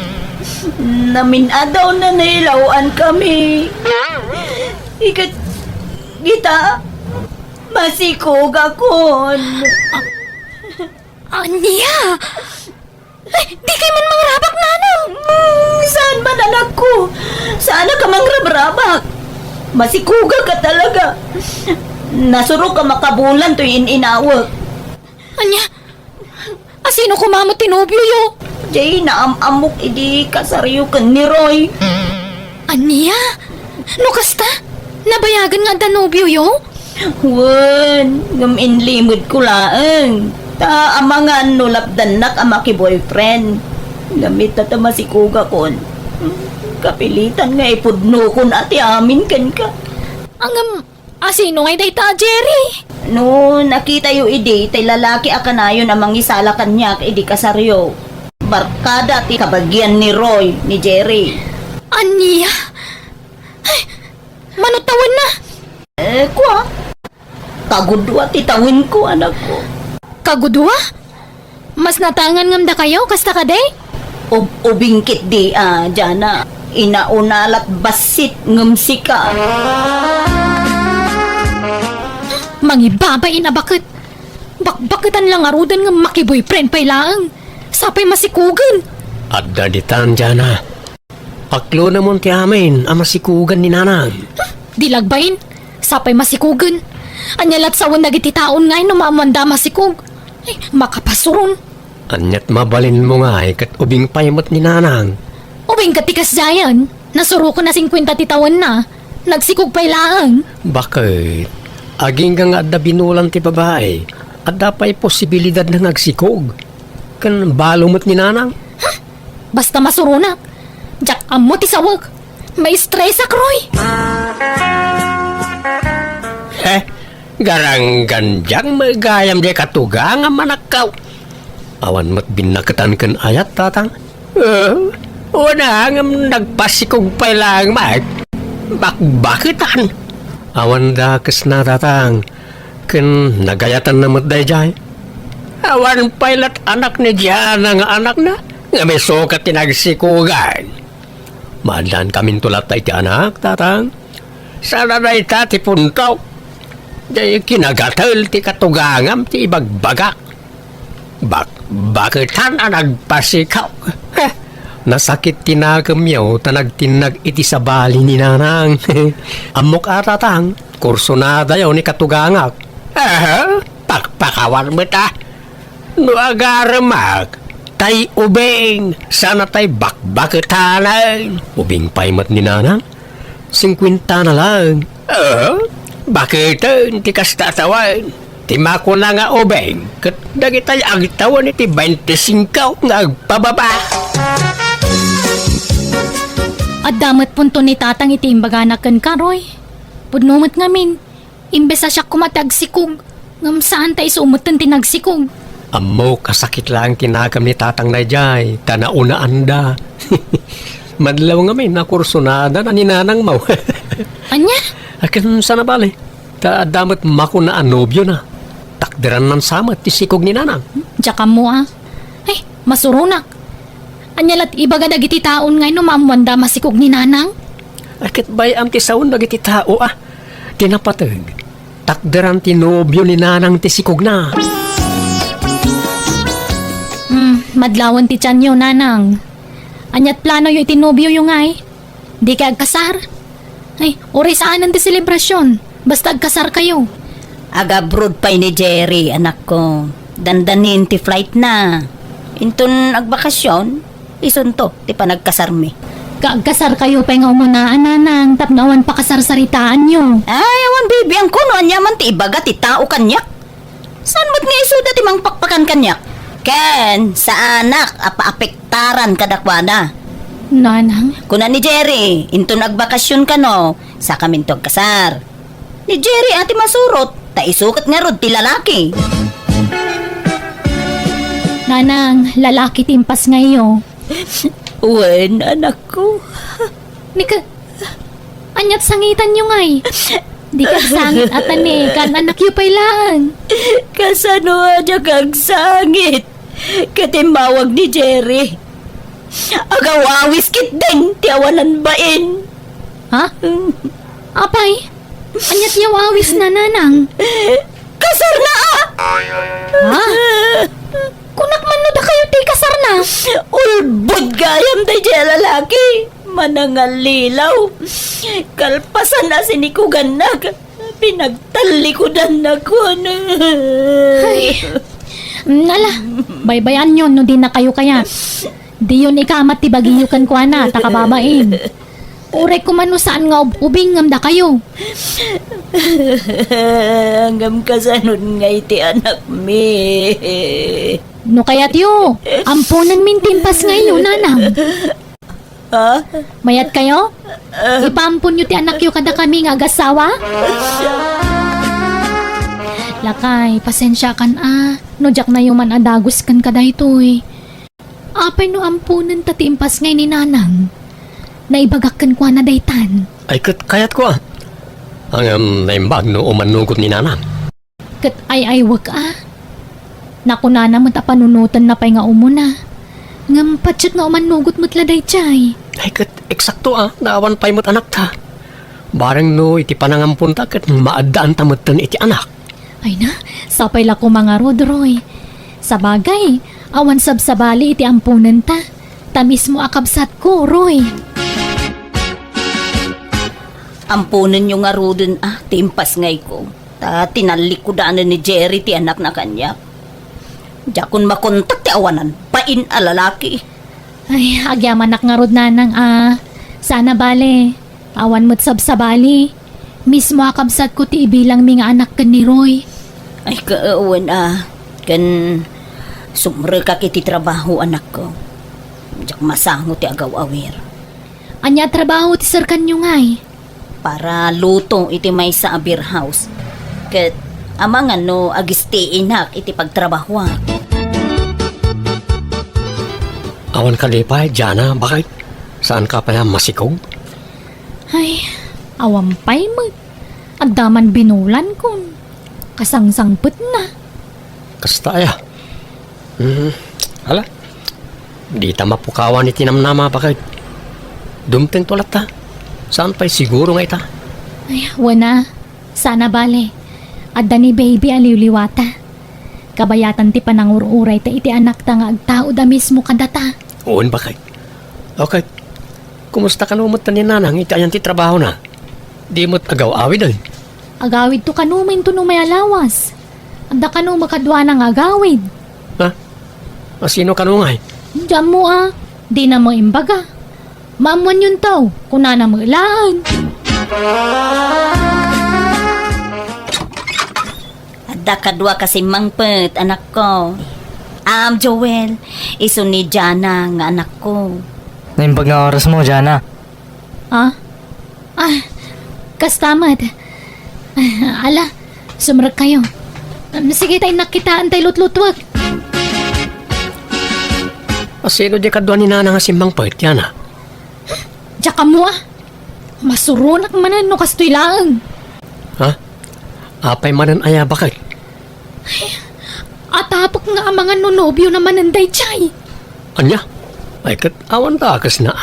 namin-adaw na nailaw-an kami. Iket kita, masikogakon. Ania? Ay, dikay man mangrabak, Nanang! Mm, saan man, anakko? Saan ka mangrabrabak? Masikogak ka talaga. Nasurok a makabulan toy in-inawek. Ania? Asino koma met ti nobioyo? Jay, naam-ammok idi kasaryo ken ni Roy. Ania? No kasta, nabayagen nga adda nobioyo? Wen, ngem inlimedko laeng. Ta amangan no lapdannak a maki-boyfriend. Ngem ita ta masikogakon. Kapilitan nga ipudnokon a ti amin kenka. Ngem, asino ngay dayta a Jerry? No nakitayo idi, tay lalaki a kanayon a mangisala kaniak idi kasaryo. Barkada ti kabagian ni Roy, ni Jerry. Ania? Ay, mano tawenna? Eh, kua? Kagudua ti tawenko, anakko. Kagudua? Mas natangan ngem dakayo, kasta kadi? Ub-, ubing ketdi, a, Jana. Inauna lat bassit ngem sika. Mangibabain a baket. Bakbaketan la ngaruden ngem maki-boyfriend pay laeng. Sapay masikogen. Adda ditan, Jana. Aklonamon ti amin a masikogan ni Nanang. Di la agbain, sapay masikogen. Ania lat sawen dagiti taon ngay no maammoanda a masikog? Ay, makapasuron. Aniat mabalinmo ngay ket ubing pay met ni Nanang? Ubing ket ti kasdiayen, nasuroken a singkuenta ti tawenna, nagsikog pay laeng. Baket, agingga nga adda binulan ti babai, adda pay posibilidadna nga agsikog. Ken balo met ni Nanang? Ha? Basta masuronak. Diak ammo ti sawek. Maistresak, Roy. Eh, garanggan diak met gayam di katuga nga manakkaw. Awan met binnaketan ken ayat, Tatang. Eh, una ngem nagpasikog pay laeng met. Bakbaketan. Awan dakesna, Tatang, ken nagayatanna met daydiay. Awan pay lat anak ni Diana nga anakna, ngem isu ket ti nagsikogan. Maaddaankaminto latta iti anak, Tatang. Saan a dayta ti puntok. Diay kinagatel ti katugangam ti ibagbagak. Bak-, baketan a nagpasikog. Heh, nasakit ti nakemyo ta nagtinnag iti sabali ni Nanang. Ammok a, Tatang, kursunadayo ni katugangak. Aha, pakpakawan met a. No agaremak, tay ubing, saan a tay bakbaketanen. Ubing pay met ni Nanang? Singkuentana laeng. Ah, baketen ti kasta a tawen? Ti makuna nga ubing, ket dagitay agtawen iti bainte singko nga agpababa. Adda met punto ni Tatang iti imbagana kenka, Roy. Pudno met ngamin, imbes a siak koma ti agsikog, ngem saan ta isu metten ti nagsikog. Ammok a sakit laeng ti nakem ni Tatang daydiay, ta naunaanda. Madlaw ngamin a kursunada na ni Nanangmo. Ania? Akin sana bale, ta adda met makuna a nobiona. Takderannan sa met ti sikog ni Nanang. Diak ammo a. Ay, masuronak. Ania lat ibaga dagiti taon nga no maammoanda a masikog ni Nanang? Ay, ket bay-am ti sawen dagiti tao a. Ti napateg, takderan ti nobio ni Nanang ti sikogna. Hmm, madlawen ti tianyo, Nanang. Aniat planoyo iti nobioyo ngay? Dikay agkasar? Ay, uray saanen ti selebrasion. Basta agkasarkayo. Agabroad pay ni Jerry, anakko. Dandanin ti flightna. Inton agbakasion, isunto ti panagkasarmi. Kaagkasarkayo pay nga umuna, Nanang, tapno awan pakasarsaritaanyo. Ay, awan bibiangko no ania man ti ibaga ti tao kaniak. Saan met nga isuda ti mangpakpakan kaniak? Ken saanak a paapektaran kadakuada. Nanang? Kuna ni Jerry, inton agbakasion kano, sakaminto agkasar. Ni Jerry a ti masurot, ta isu ket ngarud ti lalaki. Nanang, lalaki ti impasngayyo. Wen, anakko. Ni ka-, aniat sangitanyo ngay? Dikay agsangit a tanek, ken annakyo pay laeng. Kasano a diak agsangit? Ket immawag ni Jerry. Agaw-awis ketdin ti awanan bain. Ha? Apay? Aniat ti aw-awisna, Nanang? Kasarna a! Ha? Kunak man no dakayo ti kasarna? Ulbod gayam daydiay a lalaki. Manangallilaw. Kalpasan a sinikugannak, pinagtallikudannak. Ay. Mm, ala, baybay-anyon no dinakayo kayat. Diyon ikamat ti bagiyo kenkuana, ta kababain. Uray koma no saan nga ub-ubing ngem dakayo. Ngem kasanon nga iti anakmi? No kayatyo, amponenmin ti impasngayyo, Nanang. Ha? Mayat kayo? Ipaamponyo ti anakyo kadakami nga agasawa? Lakay, pasensiakan a, no diak nayo man a dagus kenka daytoy. Apay no amponenta ti impasngay ni Nanang? Naibagak kenkuana daytan. Ay, ket kayatko a. Ngem naimbag no umannugot ni Nanang. Ket ay-aywek a. Nakunana met a panunotenna pay nga umuna. Ngem patiek nga umannugot met la daydiay. Ay, ket eksakto a, naawan pay met anakta. Bareng no iti panangamponta ket maaddaanta metten iti anak. Ay na, sapay la koma ngarud, Roy. Sabagay, awan sabsabali iti amponenta. Ta mismo a kabsatko, Roy. Amponenyo ngaruden a ti impasngayko. Ta tinallikudanen ni Jerry ti anakna kaniak. Diakon makontak ti awanan bain a lalaki. Ay, agyamanak ngarud, Nanang a. Sana bale, awan met sabsabali. Mismo a kabsatko ti ibilangmi nga anak ken ni Roy. Ay, kawen a. Ken sumrekak iti trabaho, anakko. Diak masango ti agaw-awir. Ania a trabaho ti serkanyo ngay? Para luto iti maysa a beer house. Ket amangan no agistiinak iti pagtrabahoak. Awan kadi pay, Diana, bakit? Saan ka pay a masikog? Ay, awan pay met. Adda man binulankon. Kasangsangpetna. Kasta aya. Hmm. Ala. Dita mapukawan iti namnama, baket. Dumtengto latta. Saan pay siguro nga ita? Ay, wen a. Saan a bale. Adda ni baby a liwliwata. Kabayatan ti panangur-urayta iti anakta nga agtaud a mismo kadata. Wen, baket. Okay. Kumusta kano met ni Nanang iti ayan ti trabahona? Di met agaw-awiden? Agawidto kano met no may alawas. Adda kano met kaduana nga agawid. Ha? A, sino kano ngay? Diak ammo a, dina met imbaga. Maammoanyonto, kunana met laeng. Adda kaduak a simmangpet, anakko. Aam, Joel, isu ni Jana nga anakko. Naimbag nga orasmo, Jana. Ah? Ah, kasta met. Ah, ala, sumrekkayo. Um, sige, ta innak kitaen tay lutlutuek. A, sino diay kadua ni Nanang a simmangpet, Jana? Diak ammo a. Masuronak manen no kastoy laeng. Ha? Apay manen aya, baket? Ay, atapek nga amangan no nobiona manen daydiay. Ania? Ay, ket awan dakesna.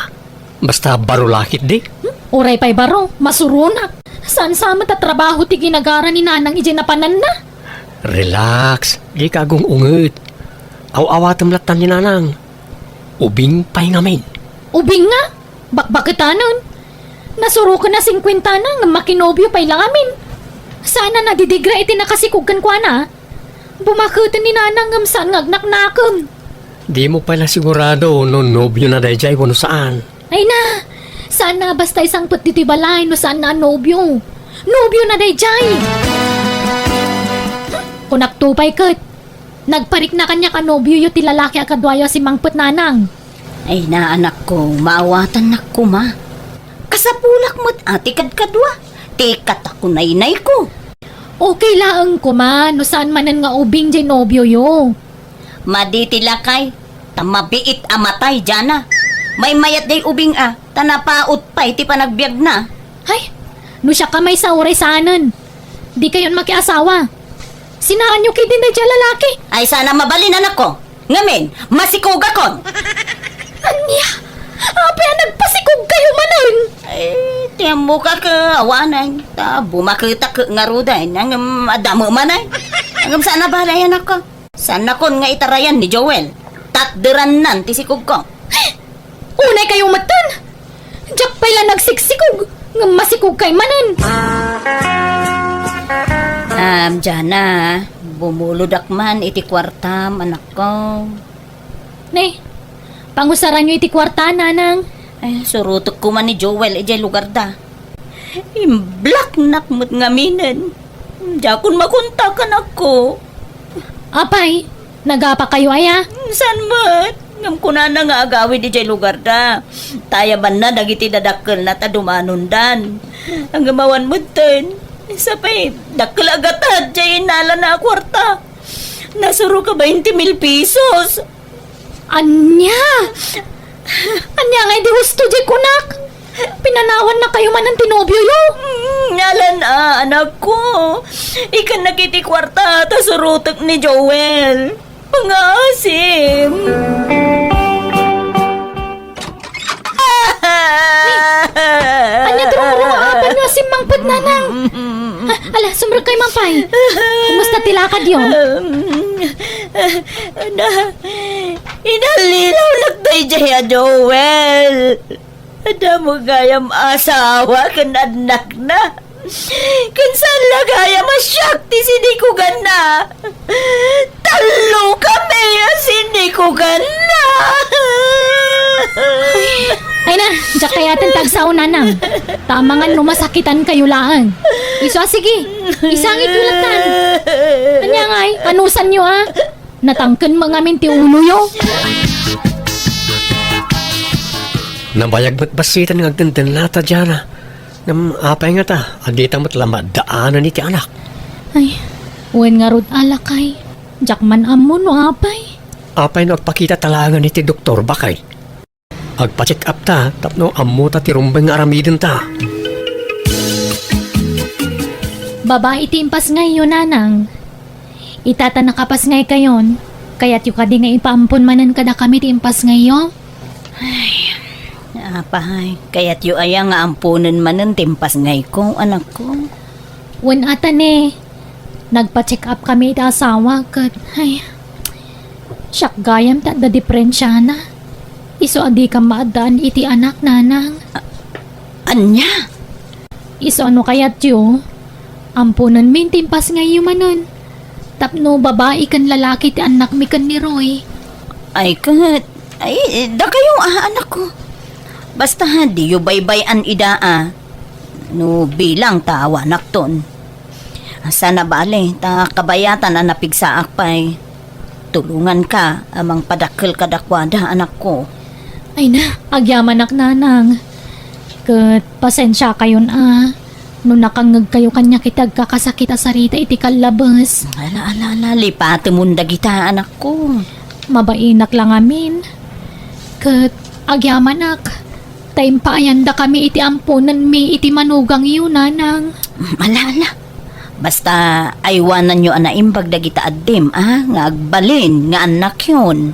Basta baro la ketdi. Hmm? Uray pay baro, masuronak. Saan sa met a trabaho ti ginagara ni Nanang idiay napananna? Relax, dika agung-unget. Aw-awatem latta ni Nanang. Ubing pay ngamin. Ubing nga? Bakbaketanen. Nasuroken a singkuentana ngem makinobio pay la ngamin. Saan a nadidigra iti nakasikog kenkuana. Bumaketen ni Nanang ngem saan nga agnaknakem. Dimo pay la sigurado no nobiona daydiay wenno saan. Ay na, saan a basta isangpet ditoy balay no saanna a nobio. Nobiona daydiay. Kunakto pay ket. Nagparikna kaniak a nobioyo ti lalaki a kaduayo a simmangpet, Nanang. Ay na, anakko, maawatannak koma. Kasapulak met a ti kadkadua, ti katakunaynayko. Okay laeng koma no saan manen nga ubing diay nobioyo. Madi ti lakay, ta mabiit a matay, Jana. Maymayat diay ubing a, ta napaut pay ti panagbiagna. Hay, no siak a maysa uray saanen. Dikayon makiasawa. Sinaanyo ketdin daydiay a lalaki. Ay, saan a mabalin, anakko. Ngamin, masikogakon. Ania? Apay a nagpasikogkayo manen? Ay, ti ammok a ket awanen. Ta bumaketak ket ngaruden. Ngem adda met manen. Ngem saan a balay, anakko. Saannakon nga itarayan ni Joel. Tatderannan ti sikogko. Unaykayo metten! Diak pay la nagsiksikog ngem masikogkay manen. Am, Jana, bumulodak man iti kuartam, anakko. Ne, pangusaranyo iti kuarta, Nanang. Ay, surotek koma ni Joel idiay lugarda. Imblaknak met ngaminen. Diakon makontak, anakko. Apay, nagapakayo aya? Saan met? Ngem kunana nga agawid idiay lugarda. Ta ayabanna dagiti dadakkelna ta dumanondan. Ngem awan metten. Sapay, dakkel a gatad diay innalana a kuarta. Nasurok a bainte mil pesos. Ania? Ania ngay di husto diay kunak? Pinanawannakayo manen ti nobioyo? Mm, alan a, anakko. Ikkannak iti kuarta ta surotek ni Joel. Pangaasim. Ania ti rungorungoapanyo a simmangpet, Nanang? Ah, ala, sumrekkayo man pay. Kumusta ti lakadyo? Na, inallilawnak daydiay a Joel. Adda met gayam asawa ken annakna. Ken saan la gayam a siak ti sinikuganna. Tallo kami a sinikuganna. Ay na, diak kayaten ti agsao, Nanang. Ta amangan no masakitankayo laeng. Isu a, sige, isangityo lattan. Ania ngay, anusanyo a? Natangken met ngamin ti uloyo. Nabayag met bassiten nga agtentenna ta Jana. Ngem apay ngata a dita met la maddaanen iti anak? Ay, wen ngarud a lakay. Diak man ammo no apay. Apay no agpakitata laengen iti doktor, baket? Agpa-check up ta tapno ammota ti rumbeng nga aramidenta. Babai ti impasngayyo, nanang. Ita ta nakapasngaykayon, kayatyo kadi nga ipaampon manen kadakami ti impasngayyo? Apay, kayatyo aya nga amponen manen ti impasngayko, anakko? Wen a ta ne, nagpa-check up kami iti asawak ket, ay, siak gayam ti adda diferensiana. Isu a dikam maaddaan iti anak, nanang. Ania? Isu a no kayatyo, amponenmi ti impasngayyo manen. Tapno babai ken lalaki ti annakmi ken ni Roy. Ay ket, ay, dakayo a, anakko. Basta, diyo baybay-an ida a. No bilang ta awanakton. Saan a bale, ta kabayatan a napigsaak pay. Tulonganka a mangpadakkel kadakuada, anakko. Ay na, agyamanak, nanang. Ket pasensiakayon a, no nakangngegkayo kaniak iti agkakasakit a sarita iti kallabes. Ala, ala, ala, lipatemon dagita, anakko. Mabainak la ngamin. Ket agyamanak, ta impaayandakami iti amponenmi iti manugangyo, nanang. Ala, ala. Basta aywananyo a naimbag dagita addim a nga agbalin nga annakyon.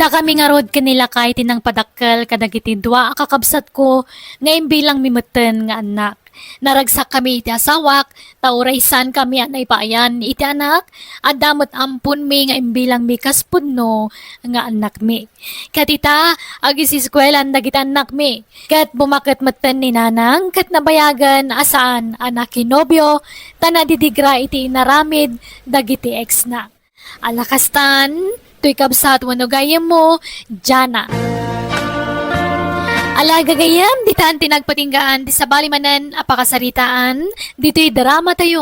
Dakami ngarud ken ni lakay ti nangpadakkel kadagiti dua a kakabsatko nga imbilangmi metten nga annak. Naragsakkami iti asawak, ta uray saankami a naipaayan iti anak, adda met amponmi nga imbilangmi kas pudno nga annakmi. Ket ita, agisiskuelan dagiti annakmi. Ket bumaket metten ni nanang ket nabayagen a saan a nakinobio ta nadidigra iti inaramid dagiti exna. Ala kastan, toy kabsat wenno gayyemmo, Jana. Ala gagayyem, ditan ti nagpatinggaan ti sabali manen a pakasaritaan ditoy drama tayo.